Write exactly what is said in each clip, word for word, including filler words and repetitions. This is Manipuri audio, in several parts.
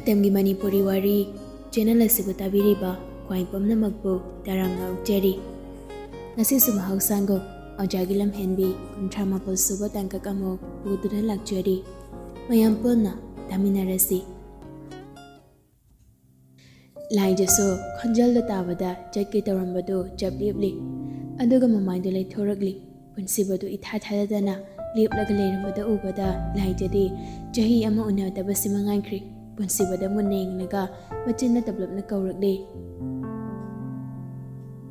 ꯃꯇꯝꯒꯤ ꯃꯅꯤꯄꯨꯔꯤ ꯋꯥꯔꯤ ꯆꯦꯅꯦꯜ ꯑꯁꯤꯕꯨ ꯇꯥꯕꯤꯔꯤꯕ ꯈ꯭ꯋꯥꯏ ꯄꯨꯝꯅꯃꯛꯄꯨ ꯇꯔꯥꯝꯅ ꯑꯣꯛꯆꯔꯤ꯫ ꯉꯁꯤꯁꯨ ꯃꯍꯧꯁꯥꯒꯨꯝ ꯑꯣꯖꯥꯒꯤ ꯂꯝꯍꯦꯟꯕꯤ ꯀꯨꯟꯊ꯭ꯔꯥ ꯃꯥꯄꯜ ꯁꯨꯕ ꯇꯥꯡꯀꯛ ꯑꯃꯨꯛ ꯄꯨꯗꯨꯅ ꯂꯥꯛꯆꯔꯤ꯫ ꯃꯌꯥꯝ ꯄꯨꯟꯅ ꯇꯥꯃꯤꯟꯅꯔꯁꯤ꯫ ꯂꯥꯏꯖꯁꯨ ꯈꯣꯟꯖꯦꯜꯗꯣ ꯇꯥꯕꯗ ꯆꯠꯀꯦ ꯇꯧꯔꯝꯕꯗꯨ ꯆꯞ ꯂꯦꯞꯂꯤ꯫ ꯑꯗꯨꯒ ꯃꯃꯥꯏꯗꯨ ꯂꯩꯊꯣꯔꯛꯂꯤ꯫ ꯄꯨꯟꯁꯤꯕꯗꯨ ꯏꯊꯥ ꯊꯥꯖꯗꯅ ꯂꯦꯞꯂꯒ ꯂꯩꯔꯝꯕꯗ ꯎꯕꯗ ꯂꯥꯏꯖꯗꯤ ꯆꯍꯤ ꯑꯃ ꯎꯅꯗꯕꯁꯤ ꯃꯉꯥꯏꯈ꯭ꯔꯦ꯫ ꯄꯨꯟꯁꯤꯕꯗ ꯃꯨꯟꯅ ꯌꯦꯡꯂꯒ ꯃꯆꯤꯟꯅ ꯇꯞꯂꯞꯅ ꯀꯧꯔꯛꯂꯦ,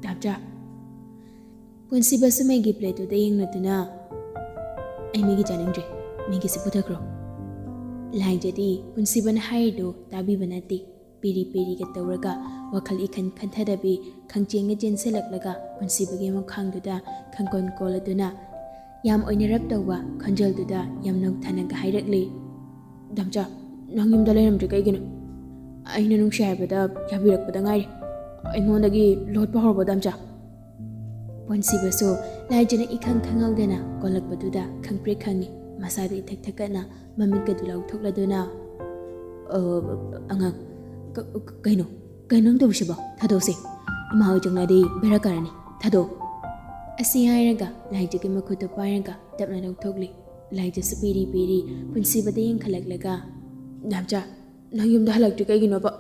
"ꯗꯥꯝꯆꯥ!" ꯄꯨꯟꯁꯤꯕꯁꯨ ꯃꯩꯒꯤ ꯄ꯭ꯂꯦꯠꯇꯨꯗ ꯌꯦꯡꯂꯗꯨꯅ, "ꯑꯩ ꯃꯤꯒꯤ ꯆꯥꯅꯤꯡꯗ꯭ꯔꯦ, ꯃꯤꯒꯤꯁꯤ ꯄꯨꯊꯈ꯭ꯔꯣ"꯫ ꯂꯥꯏꯖꯗꯤ ꯄꯨꯟꯁꯤꯕꯅ ꯍꯥꯏꯔꯤꯗꯨ ꯇꯥꯕꯤꯕ ꯅꯠꯇꯦ꯫ ꯄꯤꯔꯤ ꯄꯤꯔꯤꯒ ꯇꯧꯔꯒ ꯋꯥꯈꯜ ꯏꯈꯟ ꯈꯟꯊꯗꯕꯤ ꯈꯪꯆꯦꯟꯒ ꯆꯦꯟꯁꯤꯜꯂꯛꯂꯒ ꯄꯨꯟꯁꯤꯕꯒꯤ ꯃꯈꯥꯡꯗꯨꯗ ꯈꯪꯀꯣꯟ ꯀꯣꯜꯂꯗꯨꯅ ꯌꯥꯝ ꯑꯣꯏꯅꯔꯞ ꯇꯧꯕ ꯈꯣꯟꯖꯦꯜꯗꯨꯗ ꯌꯥꯝ ꯅꯣꯛꯊꯅꯒ ꯍꯥꯏꯔꯛꯂꯤ, "ꯗꯥꯝꯆꯥ, ꯅꯪ ꯌꯨꯝꯗ ꯂꯩꯔꯝꯗ꯭ꯔꯤ ꯀꯩꯒꯤꯅꯣ? ꯑꯩꯅ ꯅꯨꯡꯁꯤ ꯍꯥꯏꯕꯗ ꯌꯥꯕꯤꯔꯛꯄꯗ ꯉꯥꯏꯔꯤ꯫ ꯑꯩꯉꯣꯟꯗꯒꯤ ꯂꯣꯠꯄ ꯍꯧꯔꯕꯣ, ꯗꯥꯝꯆꯥ?" ꯄꯨꯟꯁꯤꯕꯁꯨ ꯂꯥꯏꯖꯅ ꯏꯈꯪ ꯈꯪꯍꯧꯗꯅ ꯀꯣꯜꯂꯛꯄꯗꯨꯗ ꯈꯪꯄ꯭ꯔꯦꯛ ꯈꯪꯉꯤ꯫ ꯃꯁꯥꯗꯨ ꯏꯊꯛ ꯊꯛꯀꯠꯅ ꯃꯃꯤꯠꯀꯗꯨ ꯂꯥꯎꯊꯣꯛꯂꯗꯨꯅ, "ꯑ, ꯑꯉꯥꯡ, ꯀ-, ꯀ-, ꯀꯩꯅꯣ? ꯀꯩꯅꯣ ꯅꯪ ꯇꯧꯔꯤꯁꯤꯕꯣ? ꯊꯥꯗꯣꯛꯁꯦ꯫ ꯏꯃꯥ ꯍꯣꯏ ꯆꯪꯂꯗꯤ ꯕꯦꯔꯥ ꯀꯥꯔꯅꯤ꯫ ꯊꯥꯗꯣꯛ"꯫ ꯑꯁꯤ ꯍꯥꯏꯔꯒ ꯂꯥꯏꯖꯒꯤ ꯃꯈꯨꯠꯇꯨ ꯄꯥꯏꯔꯒ ꯇꯞꯅ ꯂꯧꯊꯣꯛꯂꯤ꯫ ꯂꯥꯏꯖꯁꯨ ꯄꯤꯔꯤ ꯄꯤꯔꯤ ꯄꯨꯟꯁꯤꯕꯗ ꯌꯦꯡꯈꯠꯂꯛꯂꯒ, "ꯗꯥꯝꯆꯥ, ꯅꯪ ꯌꯨꯝꯗ ꯍꯜꯂꯛꯇ꯭ꯔꯤ ꯀꯩꯒꯤꯅꯣꯕ?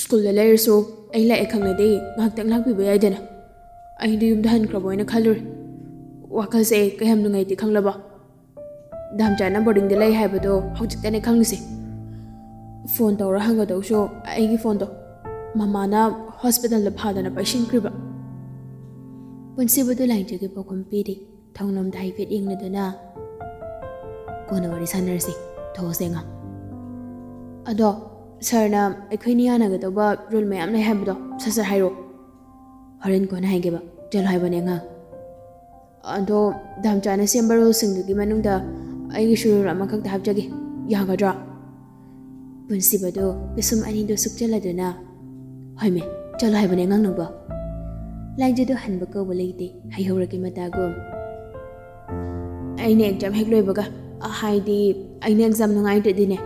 ꯁ꯭ꯀꯨꯜꯗ ꯂꯩꯔꯁꯨ ꯑꯩ ꯂꯥꯛꯑꯦ ꯈꯪꯂꯗꯤ ꯉꯥꯏꯍꯥꯛꯇꯪ ꯂꯥꯛꯄꯤꯕ ꯌꯥꯏꯗꯅ꯫ ꯑꯩꯗꯤ ꯌꯨꯝꯗ ꯍꯟꯈ꯭ꯔꯕꯣ ꯍꯥꯏꯅ ꯈꯜꯂꯨꯔꯦ꯫ ꯋꯥꯈꯜꯁꯦ ꯀꯌꯥꯝ ꯅꯨꯡꯉꯥꯏꯇꯦ ꯈꯪꯂꯕ? ꯗꯥꯝꯆꯥꯅ ꯕꯣꯔꯗꯤꯡꯗ ꯂꯩ ꯍꯥꯏꯕꯗꯣ ꯍꯧꯖꯤꯛꯇꯅꯦ ꯈꯪꯂꯤꯁꯦ꯫ ꯐꯣꯟ ꯇꯧꯔ ꯍꯪꯒꯗꯧꯁꯨ ꯑꯩꯒꯤ ꯐꯣꯟꯗꯣ ꯃꯃꯥꯅ ꯍꯣꯁꯄꯤꯇꯥꯜꯗ ꯐꯥꯗꯅ ꯄꯩꯁꯤꯟꯈ꯭ꯔꯤꯕ"꯫ ꯄꯨꯟꯁꯤꯕꯗꯨ ꯂꯥꯏꯖꯒꯤ ꯄꯥꯎꯈꯨꯝ ꯄꯤꯔꯤ꯫ ꯊꯣꯡꯂꯣꯝꯗ ꯍꯥꯏꯐꯦꯠ ꯌꯦꯡꯂꯗꯨꯅ, "ꯀꯣꯟꯅ ꯋꯥꯔꯤ ꯁꯥꯟꯅꯔꯁꯤ, ꯊꯣꯛꯑꯁꯦ ꯑꯉꯥꯡ꯫ ꯑꯗꯣ ꯁꯥꯔꯅ ꯑꯩꯈꯣꯏꯅꯤ ꯌꯥꯅꯒꯗꯧꯕ ꯔꯨꯜ ꯃꯌꯥꯝ ꯂꯩ ꯍꯥꯏꯕꯗꯣ ꯁꯠ ꯁꯠ ꯍꯥꯏꯔꯛꯑꯣ꯫ ꯍꯣꯔꯦꯟ ꯀꯣꯟꯅ ꯍꯥꯏꯒꯦꯕ, ꯆꯠꯂꯣ ꯍꯥꯏꯕꯅꯦ ꯑꯉꯥꯡ꯫ ꯑꯗꯣ ꯗꯥꯝꯆꯥꯅ ꯁꯦꯝꯕ ꯔꯨꯜꯁꯤꯡꯗꯨꯒꯤ ꯃꯅꯨꯡꯗ ꯑꯩꯒꯤꯁꯨ ꯔꯨꯜ ꯑꯃꯈꯛꯇ ꯍꯥꯞꯆꯒꯦ, ꯌꯥꯒꯗ꯭ꯔꯥ?" ꯄꯨꯟꯁꯤꯕꯗꯨ ꯄꯤꯁꯨꯝ ꯑꯅꯤꯗꯨ ꯁꯨꯛꯆꯜꯂꯗꯨꯅ, "ꯍꯣꯏꯃꯦ, ꯆꯠꯂꯣ ꯍꯥꯏꯕꯅꯦ ꯑꯉꯥꯡ ꯅꯪꯕꯣ"꯫ ꯂꯥꯏꯖꯗꯨ ꯍꯟꯕ ꯀꯧꯕ ꯂꯩꯇꯦ, ꯍꯩꯍꯧꯔꯒꯤ ꯃꯇꯥꯒꯨꯝ꯫ "ꯑꯩꯅ ꯑꯦꯛꯖꯥꯝ ꯍꯦꯛ ꯂꯣꯏꯕꯒ, ꯍꯥꯏꯗꯤ ꯑꯩꯅ ꯑꯦꯛꯖꯥꯝ ꯅꯨꯡꯉꯥꯏꯇ꯭ꯔꯗꯤꯅꯦ,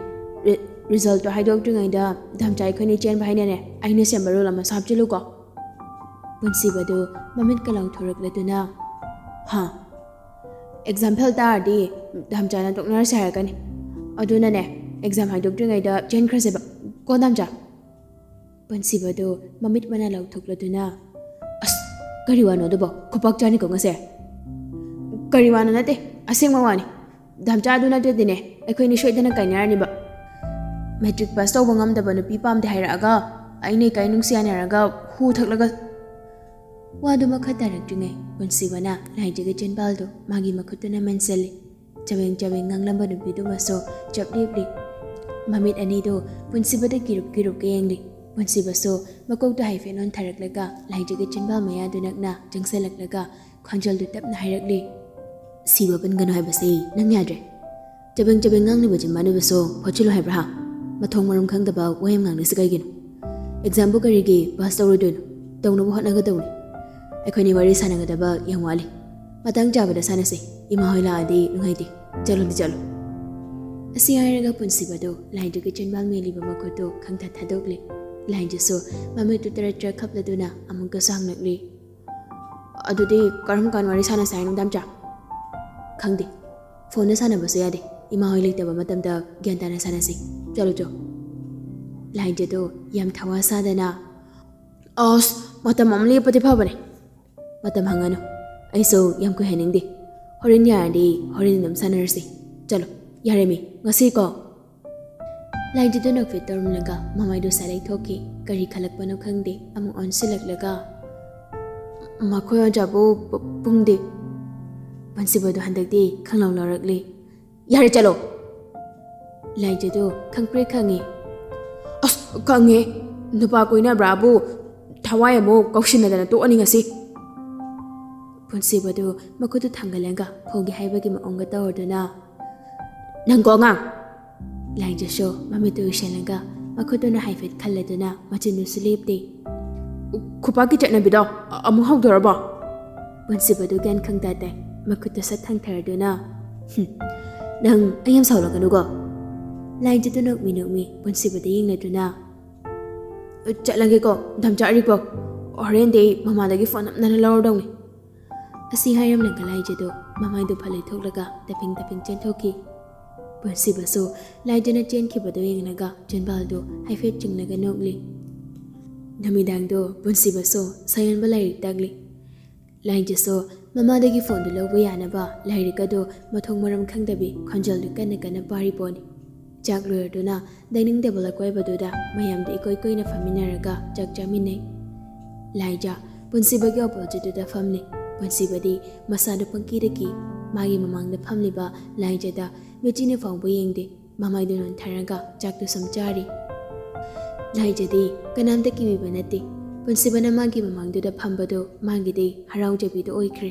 ꯔꯤ-, ꯔꯤꯖꯜꯠꯇꯣ ꯍꯥꯏꯗꯣꯛꯇ꯭ꯔꯤꯉꯩꯗ ꯙꯝꯆꯥ ꯑꯩꯈꯣꯏꯅꯤ ꯆꯦꯟꯕ ꯍꯥꯏꯅꯅꯦ, ꯑꯩꯅ ꯁꯦꯝꯕ ꯔꯨꯜ ꯑꯃꯁꯨ ꯍꯥꯞꯆꯤꯜꯂꯨꯀꯣ꯫ ꯄꯨꯟꯁꯤꯕꯗꯨ ꯃꯃꯤꯠꯀ ꯂꯥꯎꯊꯣꯔꯛꯂꯗꯨꯅ, ꯍꯥ? ꯑꯦꯛꯖꯥꯝ ꯐꯦꯜ ꯇꯥꯔꯗꯤ ꯙꯝꯆꯥꯅ ꯇꯣꯛꯅꯔꯁꯦ ꯍꯥꯏꯔꯛꯀꯅꯤ꯫ ꯑꯗꯨꯅꯅꯦ, ꯑꯦꯛꯖꯥꯝ ꯍꯥꯏꯗꯣꯛꯇ꯭ꯔꯤꯉꯩꯗ ꯆꯦꯟꯈ꯭ꯔꯁꯦꯕ ꯀꯣ ꯙꯝꯆꯥ꯫ ꯄꯨꯟꯁꯤꯕꯗꯨ ꯃꯃꯤꯠ ꯃꯅꯥ ꯂꯥꯎꯊꯣꯛꯂꯗꯨꯅ, ꯑꯁ, ꯀꯔꯤ ꯋꯥꯅꯣ ꯑꯗꯨꯕꯣ? ꯈꯨꯄꯥꯛ ꯆꯥꯅꯤꯀꯣ ꯉꯁꯤ꯫ ꯀꯔꯤ ꯋꯥꯅꯣ ꯅꯠꯇꯦ, ꯑꯁꯦꯡꯕ ꯋꯥꯅꯤ꯫ ꯙꯝꯆꯥꯗꯨ ꯅꯠꯇ꯭ꯔꯗꯤꯅꯦ, ꯑꯩꯈꯣꯏꯅꯤ ꯁꯣꯏꯗꯅ ꯀꯥꯏꯅꯔꯅꯤꯕ꯫ ꯃꯦꯇ꯭ꯔꯤꯛ ꯄꯥꯁ ꯇꯧꯕ ꯉꯝꯗꯕ ꯅꯨꯄꯤ ꯄꯥꯝꯗꯦ ꯍꯥꯏꯔꯛꯑꯒ, ꯑꯩꯅ ꯏꯀꯥꯏ ꯅꯨꯡꯁꯤ ꯌꯥꯅꯔꯒ ꯍꯨ ꯊꯛꯂꯒ꯫ ꯋꯥꯗꯨ ꯃꯈꯥ ꯇꯥꯔꯛꯇ꯭ꯔꯤꯉꯩ ꯄꯨꯟꯁꯤꯕꯅ ꯂꯥꯏꯖꯒꯤ ꯆꯤꯟꯕꯥꯜꯗꯨ ꯃꯥꯒꯤ ꯃꯈꯨꯠꯇꯨꯅ ꯃꯦꯟꯁꯤꯜꯂꯤ꯫ ꯆꯕꯦꯡ ꯆꯕꯦꯡ ꯉꯥꯡꯂꯝꯕ ꯅꯨꯄꯤꯗꯨꯃꯁꯨ ꯆꯞ ꯂꯦꯞꯂꯤ꯫ ꯃꯃꯤꯠ ꯑꯅꯤꯗꯨ ꯄꯨꯟꯁꯤꯕꯗ ꯀꯤꯔꯨꯞ ꯀꯤꯔꯨꯞꯀ ꯌꯦꯡꯂꯤ꯫ ꯄꯨꯟꯁꯤꯕꯁꯨ ꯃꯀꯣꯛꯇꯨ ꯍꯥꯏꯐꯦꯠ ꯅꯣꯟꯊꯔꯛꯂꯒ ꯂꯥꯏꯖꯒꯤ ꯆꯤꯟꯕꯥꯜ ꯃꯌꯥꯗꯨ ꯅꯛꯅ ꯆꯪꯁꯤꯜꯂꯛꯂꯒ ꯈꯣꯟꯖꯦꯜꯗꯨ ꯇꯞꯅ ꯍꯥꯏꯔꯛꯂꯤ, "ꯁꯤꯕ ꯄꯟꯒꯅꯨ ꯍꯥꯏꯕꯁꯤ ꯅꯪ ꯌꯥꯗ꯭ꯔꯦ꯫ ꯆꯕꯦꯡ ꯆꯕꯦꯡ ꯉꯥꯡꯂꯤꯕ ꯆꯤꯟꯕꯥꯟ ꯑꯗꯨꯁꯨ ꯐꯣꯠꯆꯤꯜꯂꯨ ꯍꯥꯏꯕ꯭ꯔꯥ ꯍꯥ? ꯃꯊꯣꯡ ꯃꯔꯝ ꯈꯪꯗꯕ ꯋꯥ ꯌꯥꯝ ꯉꯥꯡꯂꯤꯁꯤ ꯀꯩꯒꯤꯅꯣ? ꯑꯦꯛꯖꯥꯝꯕꯨ ꯀꯔꯤꯒꯤ ꯄꯥꯁ ꯇꯧꯔꯣꯏꯗꯣꯏꯅꯣ? ꯇꯧꯅꯕ ꯍꯣꯠꯅꯒꯗꯧꯅꯤ꯫ ꯑꯩꯈꯣꯏꯅꯤ ꯋꯥꯔꯤ ꯁꯥꯟꯅꯒꯗꯕ ꯌꯥꯝ ꯋꯥꯠꯂꯤ꯫ ꯃꯇꯥꯡ ꯆꯥꯕꯗ ꯁꯥꯟꯅꯁꯤ꯫ ꯏꯃꯥ ꯍꯣꯏ ꯂꯥꯛꯑꯗꯤ ꯅꯨꯡꯉꯥꯏꯇꯦ꯫ ꯆꯠꯂꯣꯗꯤ ꯆꯠꯂꯣ꯫" ꯑꯁꯤ ꯍꯥꯏꯔꯒ ꯄꯨꯟꯁꯤꯕꯗꯨ ꯂꯥꯏꯟꯗꯨꯒꯤ ꯆꯤꯟꯕꯥꯜ ꯃꯦꯜꯂꯤꯕ ꯃꯈꯨꯠꯇꯨ ꯈꯪꯊꯥ ꯊꯥꯗꯣꯛꯂꯦ꯫ ꯂꯥꯏꯟꯗꯨꯁꯨ ꯃꯃꯤꯠꯇꯨ ꯇꯔꯠ ꯇꯔꯠ ꯈꯞꯂꯗꯨꯅ ꯑꯃꯨꯛꯀꯁꯨ ꯍꯪꯂꯛꯂꯤ, "ꯑꯗꯨꯗꯤ ꯀꯔꯝ ꯀꯥꯟ ꯋꯥꯔꯤ ꯁꯥꯟꯅꯁꯦ ꯍꯥꯏꯅꯣ, ꯗꯥꯝꯆꯥ?" "ꯈꯪꯗꯦ, ꯐꯣꯟꯗ ꯁꯥꯟꯅꯕꯁꯨ ꯌꯥꯗꯦ꯫ ꯏꯃꯥ ꯍꯣꯏ ꯂꯩꯇꯕ ꯃꯇꯝꯗ ꯒ꯭ꯌꯥꯟ ꯇꯥꯅ ꯁꯥꯟꯅꯁꯤ꯫ ꯆꯠꯂꯣ ꯆꯣ꯫" ꯂꯥꯏꯟꯗꯨꯗꯣ ꯌꯥꯝ ꯊꯋꯥ ꯁꯥꯗꯅ, "ꯑꯁ, ꯃꯇꯝ ꯑꯃ ꯂꯦꯞꯄꯗꯤ ꯐꯕꯅꯦ꯫" "ꯃꯇꯝ ꯍꯪꯉꯅꯨ, ꯑꯩꯁꯨ ꯌꯥꯝ ꯀꯨꯏꯍꯟꯅꯤꯡꯗꯦ꯫ ꯍꯣꯔꯦꯟ ꯌꯥꯔꯗꯤ ꯍꯣꯔꯦꯟ ꯑꯗꯨꯝ ꯁꯥꯟꯅꯔꯁꯤ꯫ ꯆꯠꯂꯣ, ꯌꯥꯔꯦꯃꯤ, ꯉꯁꯤꯀꯣ꯫" ꯂꯥꯏꯟꯗꯨꯗ ꯅꯣꯛꯐꯦꯠ ꯇꯧꯔꯝꯂꯒ ꯃꯃꯥꯏꯗꯨ ꯁꯥꯂꯩ ꯊꯣꯛꯈꯤ꯫ ꯀꯔꯤ ꯈꯜꯂꯛꯄꯅꯣ ꯈꯪꯗꯦ꯫ ꯑꯃꯨꯛ ꯑꯣꯟꯁꯤꯜꯂꯛꯂꯒ, "ꯃꯈꯣꯏ ꯑꯣꯖꯥꯕꯨ ꯄꯨ-, ꯄꯨꯡꯗꯤ?" ꯄꯨꯟꯁꯤꯕꯗꯨ ꯍꯟꯗꯛꯇꯤ ꯈꯪꯂꯥꯎ ꯂꯥꯎꯔꯛꯂꯤ꯫ "ꯌꯥꯔꯦ, ꯆꯠꯂꯣ!" ꯂꯥꯏꯖꯗꯨ ꯈꯪꯄ꯭ꯔꯦꯛ ꯈꯪꯉꯤ꯫ "ꯑꯁ, ꯈꯪꯉꯦ꯫ ꯅꯨꯄꯥ ꯀꯣꯏꯅꯕ꯭ꯔꯥꯕꯨ ꯊꯋꯥꯏ ꯑꯃꯨꯛ ꯀꯧꯁꯤꯟꯅꯗꯅ ꯇꯣꯛꯑꯅꯤ ꯉꯁꯤ꯫" ꯄꯨꯟꯁꯤꯕꯗꯨ ꯃꯈꯨꯠꯇꯨ ꯊꯥꯡꯒꯠꯂꯒ ꯐꯨꯒꯦ ꯍꯥꯏꯕꯒꯤ ꯃꯑꯣꯡꯒ ꯇꯧꯔꯗꯨꯅ, "ꯅꯪꯀꯣ ꯑꯉꯥꯡ!" ꯂꯥꯏꯖꯁꯨ ꯃꯃꯤꯠꯇꯨ ꯎꯏꯁꯤꯜꯂꯒ ꯃꯈꯨꯠꯇꯨꯅ ꯍꯥꯏꯐꯦꯠ ꯈꯜꯂꯗꯨꯅ ꯃꯆꯤꯟꯗꯨꯁꯨ ꯂꯦꯞꯇꯦ꯫ "ꯈꯨꯄꯥꯛꯀꯤ ꯆꯠꯅꯕꯤꯗꯣ ꯑ-, ꯑꯃꯨꯛ ꯍꯧꯗꯣꯔꯕꯣ?" ꯄꯨꯟꯁꯤꯕꯗꯨ ꯒ꯭ꯌꯥꯟ ꯈꯪꯇꯥ ꯇꯥꯏ꯫ ꯃꯈꯨꯠꯇꯨ ꯁꯠ ꯊꯥꯡꯊꯔꯗꯨꯅ, "ꯍꯨꯝ, ꯅꯪ ꯑꯩ ꯌꯥꯝ ꯁꯥꯎꯂꯛꯀꯅꯨꯀꯣ꯫ ꯂꯥꯏꯖꯗꯨ ꯅꯣꯛꯃꯤ ꯅꯣꯛꯃꯤ ꯄꯨꯟꯁꯤꯕꯗ ꯌꯦꯡꯂꯗꯨꯅ, "ꯆꯠꯂꯒꯦꯀꯣ, ꯗꯝꯆꯥ ꯑꯔꯤꯛꯄꯧ꯫ ꯍꯣꯔꯦꯟꯗꯤ ꯑꯩ ꯃꯃꯥꯗꯒꯤ ꯐꯣꯟ ꯅꯝꯗꯅ ꯂꯧꯔꯗꯧꯅꯤ"꯫ ꯑꯁꯤ ꯍꯥꯏꯔꯝꯂꯒ ꯂꯥꯏꯖꯗꯨ ꯃꯃꯥꯏꯗꯨ ꯐꯠ ꯂꯩꯊꯣꯛꯂꯒ ꯇꯞꯐꯤꯡ ꯇꯞꯐꯤꯡ ꯆꯦꯟꯊꯣꯛꯈꯤ꯫ ꯄꯨꯟꯁꯤꯕꯁꯨ ꯂꯥꯏꯖꯅ ꯆꯦꯟꯈꯤꯕꯗꯨ ꯌꯦꯡꯂꯒ ꯆꯤꯟꯕꯥꯜꯗꯨ ꯍꯥꯏꯐꯦꯠ ꯆꯤꯡꯂꯒ ꯅꯣꯛꯂꯤ꯫ ꯅꯨꯃꯤꯗꯥꯡꯗꯨ ꯄꯨꯟꯁꯤꯕꯁꯨ ꯁꯥꯌꯣꯟꯕ ꯂꯥꯏꯔꯤꯛ ꯇꯥꯛꯂꯤ꯫ ꯂꯥꯏꯖꯁꯨ ꯃꯃꯥꯗꯒꯤ ꯐꯣꯟꯗꯨ ꯂꯧꯕ ꯌꯥꯅꯕ ꯂꯥꯏꯔꯤꯛ ꯑꯗꯨ ꯃꯊꯣꯡ ꯃꯔꯝ ꯈꯪꯗꯕꯤ ꯈꯣꯟꯖꯦꯜꯗꯨ ꯀꯟꯅ ꯀꯟꯅ ꯄꯥꯔꯤ ꯄꯣꯠꯅꯤ꯫ ꯆꯥꯛ ꯂꯣꯏꯔꯗꯨꯅ ꯗꯥꯏꯅꯤꯡ ꯇꯦꯕꯜ ꯑꯀꯣꯏꯕꯗꯨꯗ ꯃꯌꯥꯝꯗ ꯏꯀꯣꯏ ꯀꯣꯏꯅ ꯐꯝꯃꯤꯟꯅꯔꯒ ꯆꯥꯛ ꯆꯥꯃꯤꯟꯅꯩ꯫ ꯂꯥꯏꯖ ꯄꯨꯟꯁꯤꯕꯒꯤ ꯑꯣꯄꯣꯖꯤꯠꯇꯨꯗ ꯐꯝꯂꯤ꯫ ꯄꯨꯟꯁꯤꯕꯗꯤ ꯃꯁꯥꯗꯨ ꯄꯪꯀꯤꯗ ꯀꯤ꯫ ꯃꯥꯒꯤ ꯃꯃꯥꯡꯗ ꯐꯝꯂꯤꯕ ꯂꯥꯏꯖꯗ ꯃꯤꯠꯆꯤꯅ ꯐꯥꯎꯕ ꯌꯦꯡꯗꯦ꯫ ꯃꯃꯥꯏꯗꯨ ꯅꯣꯟꯊꯔꯒ ꯆꯥꯛꯇꯨ ꯁꯨꯝ ꯆꯥꯔꯤ꯫ ꯂꯥꯏꯖꯗꯤ ꯀꯅꯥꯝꯇ ꯀꯤꯕꯤꯕ ꯅꯠꯇꯦ꯫ ꯄꯨꯟꯁꯤꯕꯅ ꯃꯥꯒꯤ ꯃꯃꯥꯡꯗꯨꯗ ꯐꯝꯕꯗꯨ ꯃꯥꯒꯤꯗꯤ ꯍꯔꯥꯎꯖꯕꯤꯗꯨ ꯑꯣꯏꯈ꯭ꯔꯦ꯫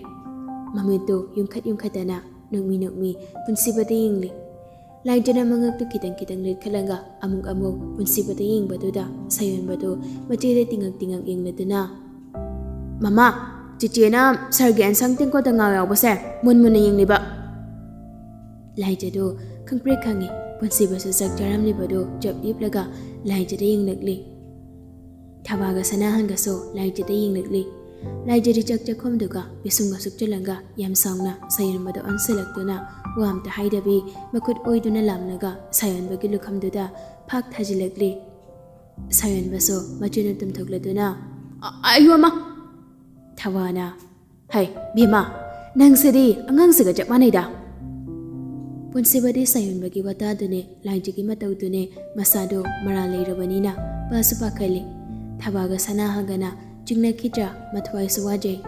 ꯃꯃꯤꯠꯇꯨ ꯌꯨꯝꯈꯠ ꯌꯨꯝꯈꯠꯇꯅ ꯅꯣꯛꯃꯤ ꯅꯣꯛꯃꯤ ꯄꯨꯟꯁꯤꯕꯗ ꯌꯦꯡꯂꯤ꯫ ꯂꯥꯏꯖꯅ ꯃꯉꯛꯇꯨ ꯈꯤꯇꯪ ꯈꯤꯇꯪ ꯂꯤꯈꯠꯂꯒ ꯑꯃꯨꯛ ꯑꯃꯨꯛ ꯄꯨꯟꯁꯤꯕꯗ ꯌꯦꯡꯕꯗꯨꯗ ꯁꯥꯌꯣꯟꯕꯗꯨ ꯃꯆꯦꯗ ꯇꯤꯉꯛ ꯇꯤꯉꯛ ꯌꯦꯡꯂꯗꯨꯅ, "ꯃꯃꯥ, ꯆꯤꯆꯦꯅ ꯁꯥꯔꯒꯤ ꯑꯟꯁꯪ ꯇꯦꯡꯀꯣꯠꯇ ꯉꯥ ꯌꯥꯎꯕꯁꯦ ꯃꯨꯟ ꯃꯨꯟꯅ ꯌꯦꯡꯂꯤꯕ"꯫ ꯂꯥꯏꯖꯗꯨ ꯈꯪꯄ꯭ꯔꯦꯛ ꯈꯪꯉꯤ꯫ ꯄꯨꯟꯁꯤꯕꯁꯨ ꯆꯥꯛ ꯆꯥꯔꯝꯂꯤꯕꯗꯨ ꯆꯞ ꯂꯦꯞꯂꯒ ꯂꯥꯏꯖꯗ ꯌꯦꯡꯂꯛꯂꯤ꯫ ꯊꯕꯥꯒ ꯁꯅꯥꯍꯜꯒꯁꯨ ꯂꯥꯏꯖꯗ ꯌꯦꯡꯂꯛꯂꯤ꯫ ꯂꯥꯏꯖꯗꯤ ꯆꯥꯛ ꯆꯥꯛꯈꯨꯝꯗꯨꯒ ꯄꯤꯁꯨꯝꯒ ꯁꯨꯞꯆꯜꯂꯒ ꯌꯥꯝ ꯁꯥꯎꯅ ꯁꯥꯌꯣꯟꯕꯗ ꯑꯣꯟꯁꯤꯜꯂꯛꯇꯨꯅ ꯋꯥ ꯑꯝꯇ ꯍꯥꯏꯗꯕꯤ ꯃꯈꯨꯠ ꯑꯣꯏꯗꯨꯅ ꯂꯥꯝꯂꯒ ꯁꯥꯌꯣꯟꯕꯒꯤ ꯂꯨꯈꯝꯗꯨꯗ ꯐꯥꯛ ꯊꯥꯖꯤꯜꯂꯛꯂꯤ꯫ ꯁꯥꯌꯣꯟꯕꯁꯨ ꯃꯆꯤꯟꯗꯨ ꯇꯨꯝꯊꯣꯛꯂꯗꯨꯅ, "ꯑ-, ꯑꯌꯣ ꯑꯃ!" ꯊꯕꯥꯅ, "ꯍꯩ, ꯕꯦꯝꯃ, ꯅꯪꯁꯤꯗꯤ ꯑꯉꯥꯡꯁꯤꯒ ꯆꯞ ꯃꯥꯟꯅꯩꯗ"꯫ ꯄꯨꯟꯁꯤꯕꯗꯤ ꯁꯥꯌꯣꯟꯕꯒꯤ ꯋꯥꯇꯥꯗꯨꯅꯦ, ꯂꯥꯏꯖꯒꯤ ꯃꯇꯧꯗꯨꯅꯦ, ꯃꯁꯥꯗꯣ ꯃꯔꯥꯜ ꯂꯩꯔꯕꯅꯤꯅ ꯄꯥꯁꯨ ꯄꯥꯈꯠꯂꯤ꯫ ꯊꯕꯥꯒ ꯁꯅꯥꯍꯜꯒꯅ ꯆꯤꯡꯅꯈꯤꯗ꯭ꯔꯥ ꯃꯊ꯭ꯋꯥꯏꯁꯨ ꯋꯥꯖꯩ꯫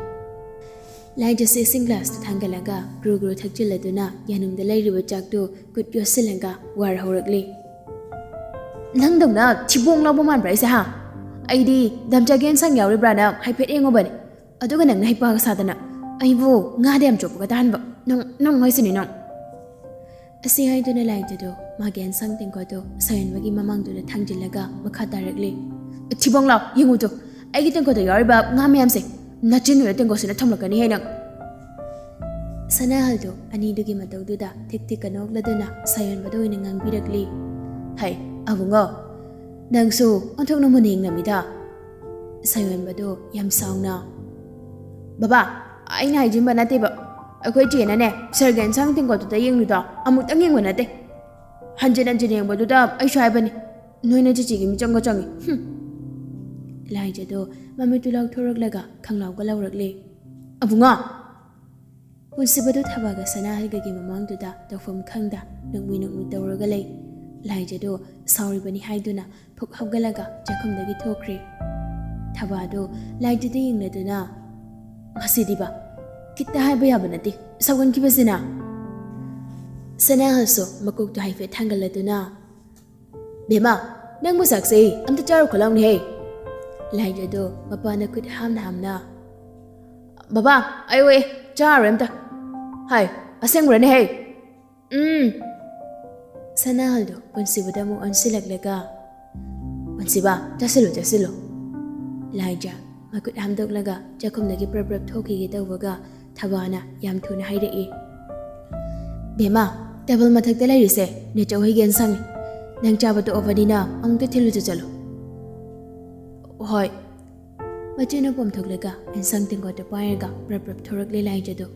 ꯂꯥꯏꯖꯁꯦ ꯏꯁꯤꯡ ꯒ꯭ꯂꯥꯁꯇꯨ ꯊꯥꯡꯒꯠꯂꯒ ꯒ꯭ꯔꯨ ꯒ꯭ꯔꯨ ꯊꯛꯆꯤꯜꯂꯗꯨꯅ ꯌꯥꯅꯨꯡꯗ ꯂꯩꯔꯤꯕ ꯆꯥꯛꯇꯨ ꯈꯨꯠ ꯌꯣꯠꯁꯤꯜꯂꯒ ꯋꯥꯔ ꯍꯧꯔꯛꯂꯤ꯫ "ꯅꯪꯗꯧꯅ ꯊꯤꯕꯣꯡ ꯂꯥꯎꯕ ꯃꯥꯟꯕ꯭ꯔꯥ ꯑꯩꯁꯦ, ꯍꯥ? ꯑꯩꯗꯤ ꯗꯝꯆꯥꯒꯤ ꯑꯦꯟꯁꯥꯡ ꯌꯥꯎꯔꯤꯕ꯭ꯔꯥꯅ ꯍꯥꯏꯐꯦꯠ ꯌꯦꯡꯉꯨꯕꯅꯦ꯫ ꯑꯗꯨꯒ ꯅꯪꯅ ꯍꯩꯄꯥꯒ ꯁꯥꯗꯅ ꯑꯩꯕꯨ ꯉꯥꯗ ꯌꯥꯝ ꯆꯣꯞꯄꯒ ꯇꯥꯍꯟꯕ꯫ ꯅꯪ, ꯅꯪ ꯍꯥꯏꯁꯤꯅꯤ ꯅꯪ"꯫ ꯑꯁꯤ ꯍꯥꯏꯗꯨꯅ ꯂꯥꯏꯖꯗꯣ ꯃꯥꯒꯤ ꯑꯦꯟꯁꯥꯡ ꯇꯦꯡꯀꯣꯠꯇꯣ ꯁꯥꯌꯣꯟꯕꯒꯤ ꯃꯃꯥꯡꯗꯨꯗ ꯊꯥꯡꯖꯤꯜꯂꯒ ꯃꯈꯥ ꯇꯥꯔꯛꯂꯤ꯫ "ꯊꯤꯕꯣꯡ ꯂꯥꯎ, ꯌꯦꯡꯉꯨꯗꯣ꯫ ꯑꯩꯒꯤ ꯇꯦꯡꯀꯣꯠꯇ ꯌꯥꯎꯔꯤꯕ ꯉꯥ ꯃꯌꯥꯝꯁꯦ ꯅꯆꯤꯟꯗꯨꯗ ꯇꯦꯡꯀꯣꯠꯁꯤꯅ ꯊꯝꯂꯛꯀꯅꯤ ꯍꯦ ꯅꯪ"꯫ ꯁꯅꯥꯍꯜꯗꯣ ꯑꯅꯤꯗꯨꯒꯤ ꯃꯇꯧꯗꯨꯗ ꯊꯤꯛ ꯊꯤꯛꯀ ꯅꯣꯛꯂꯗꯨꯅ ꯁꯥꯌꯣꯟꯕꯗ ꯑꯣꯏꯅ ꯉꯥꯡꯕꯤꯔꯛꯂꯤ꯫ "ꯍꯩ, ꯑꯕꯨꯡꯉꯣ, ꯅꯪꯁꯨ ꯑꯣꯟꯊꯣꯛꯅ ꯃꯨꯟꯅ ꯌꯦꯡꯂꯝꯃꯤꯗ!" ꯁꯥꯌꯣꯟꯕꯗꯨ ꯌꯥꯝ ꯁꯥꯎꯅ, "ꯕꯕꯥ, ꯑꯩꯅ ꯍꯥꯏꯖꯤꯟꯕ ꯅꯠꯇꯦꯕ꯫ ꯑꯩꯈꯣꯏ ꯆꯦꯅꯅꯦ ꯁꯥꯔꯒꯤ ꯑꯦꯟꯁꯥꯡ ꯇꯦꯡꯀꯣꯠꯇꯨꯗ ꯌꯦꯡꯂꯤꯗꯣ ꯑꯃꯨꯛꯇꯪ ꯌꯦꯡꯕ ꯅꯠꯇꯦ꯫ ꯍꯟꯖꯤꯟ ꯍꯟꯖꯤꯟ ꯌꯦꯡꯕꯗꯨꯗ ꯑꯩꯁꯨ ꯍꯥꯏꯕꯅꯤ, ꯅꯣꯏꯅ ꯆꯤꯆꯦꯒꯤ ꯃꯤꯆꯪꯒ ꯆꯪꯉꯤ꯫ ꯍꯨꯝ!" ꯂꯥꯏꯖꯗꯣ ꯃꯃꯤꯠꯇꯨ ꯂꯥꯎꯊꯣꯔꯛꯂꯒ ꯈꯪꯂꯥꯎꯒ ꯂꯥꯎꯔꯛꯂꯦ꯫ "ꯑꯕꯨꯡꯉꯣ!" ꯄꯨꯟꯁꯤꯕꯗꯨ ꯊꯕꯥꯒ ꯁꯅꯥꯍꯜꯒꯒꯤ ꯃꯃꯥꯡꯗꯨꯗ ꯇꯧꯐꯝ ꯈꯪꯗ ꯅꯣꯛꯃꯤ ꯅꯣꯛꯃꯤ ꯇꯧꯔꯒ ꯂꯩ꯫ ꯂꯥꯏꯖꯗꯣ ꯁꯥꯎꯔꯤꯕꯅꯤ ꯍꯥꯏꯗꯨꯅ ꯐꯨꯛ ꯍꯧꯒꯠꯂꯒ ꯆꯥꯛꯈꯨꯝꯗꯒꯤ ꯊꯣꯛꯈ꯭ꯔꯦ꯫ ꯊꯕꯥꯗꯨ ꯂꯥꯏꯖꯗ ꯌꯦꯡꯂꯗꯨꯅ, "ꯉꯁꯤꯗꯤꯕ ꯈꯤꯠꯇ ꯍꯥꯏꯕ ꯌꯥꯕ ꯅꯠꯇꯦ, ꯁꯥꯎꯒꯟꯈꯤꯕꯁꯤꯅ!" ꯁꯅꯥꯍꯜꯁꯨ ꯃꯀꯣꯛꯇꯨ ꯍꯥꯏꯐꯦꯠ ꯊꯥꯡꯒꯠꯂꯗꯨꯅ, "ꯕꯦꯝꯃ, ꯅꯪꯕꯨ ꯆꯥꯛꯁꯦ ꯑꯝꯇ ꯆꯥꯔꯨ ꯈꯣꯠꯂꯥꯎꯅꯦꯍꯦ!" ꯂꯥꯏꯖꯗꯣ ꯃꯄꯥꯅ ꯈꯨꯠ ꯍꯥꯝꯅ ꯍꯥꯝꯅ, "ꯕꯕꯥ, ꯑꯩ ꯑꯣꯛꯑꯦ, ꯆꯥꯔꯔꯣꯏ ꯑꯝꯇ꯫ ꯍꯥꯏ, ꯑꯁꯦꯡꯕ꯭ꯔꯅꯦꯍꯦ?" "ꯎꯝ!" ꯁꯅꯥꯍꯜꯗꯣ ꯄꯨꯟꯁꯤꯕꯗ ꯑꯃꯨꯛ ꯑꯣꯟꯁꯤꯜꯂꯛꯂꯒ, "ꯄꯨꯟꯁꯤꯕ, ꯆꯥꯁꯤꯜꯂꯨ, ꯆꯥꯁꯤꯜꯂꯨ!" ꯂꯥꯏꯖ ꯃꯈꯨꯠ ꯍꯥꯝꯗꯣꯛꯂꯒ ꯆꯥꯛꯈꯨꯝꯗꯒꯤ ꯄ꯭ꯔꯞ ꯄ꯭ꯔꯞ ꯊꯣꯛꯈꯤꯒꯦ ꯇꯧꯕꯒ ꯊꯕꯥꯅ ꯌꯥꯝ ꯊꯨꯅ ꯍꯥꯏꯔꯛꯏ, "ꯕꯦꯝꯃ, ꯇꯦꯕꯜ ꯃꯊꯛꯇ ꯂꯩꯔꯤꯁꯦ ꯅꯦꯆꯧ ꯍꯣꯏꯒꯤ ꯑꯦꯟꯁꯥꯡꯅꯤ꯫ ꯅꯪ ꯆꯥꯕ ꯇꯣꯛꯑꯕꯅꯤꯅ ꯑꯃꯨꯛꯇ ꯊꯤꯜꯂꯨꯆꯣ ꯆꯠꯂꯣ꯫" "ꯍꯣꯏ꯫" ꯃꯆꯤꯟꯅ ꯄꯣꯝꯊꯣꯛꯂꯒ ꯑꯦꯟꯁꯥꯡ ꯇꯦꯡꯀꯣꯠꯇꯨ ꯄꯥꯏꯔꯒ ꯄ꯭ꯔꯞ ꯄ꯭ꯔꯞ ꯊꯣꯔꯛꯂꯦ ꯂꯥꯏꯖꯗꯣ꯫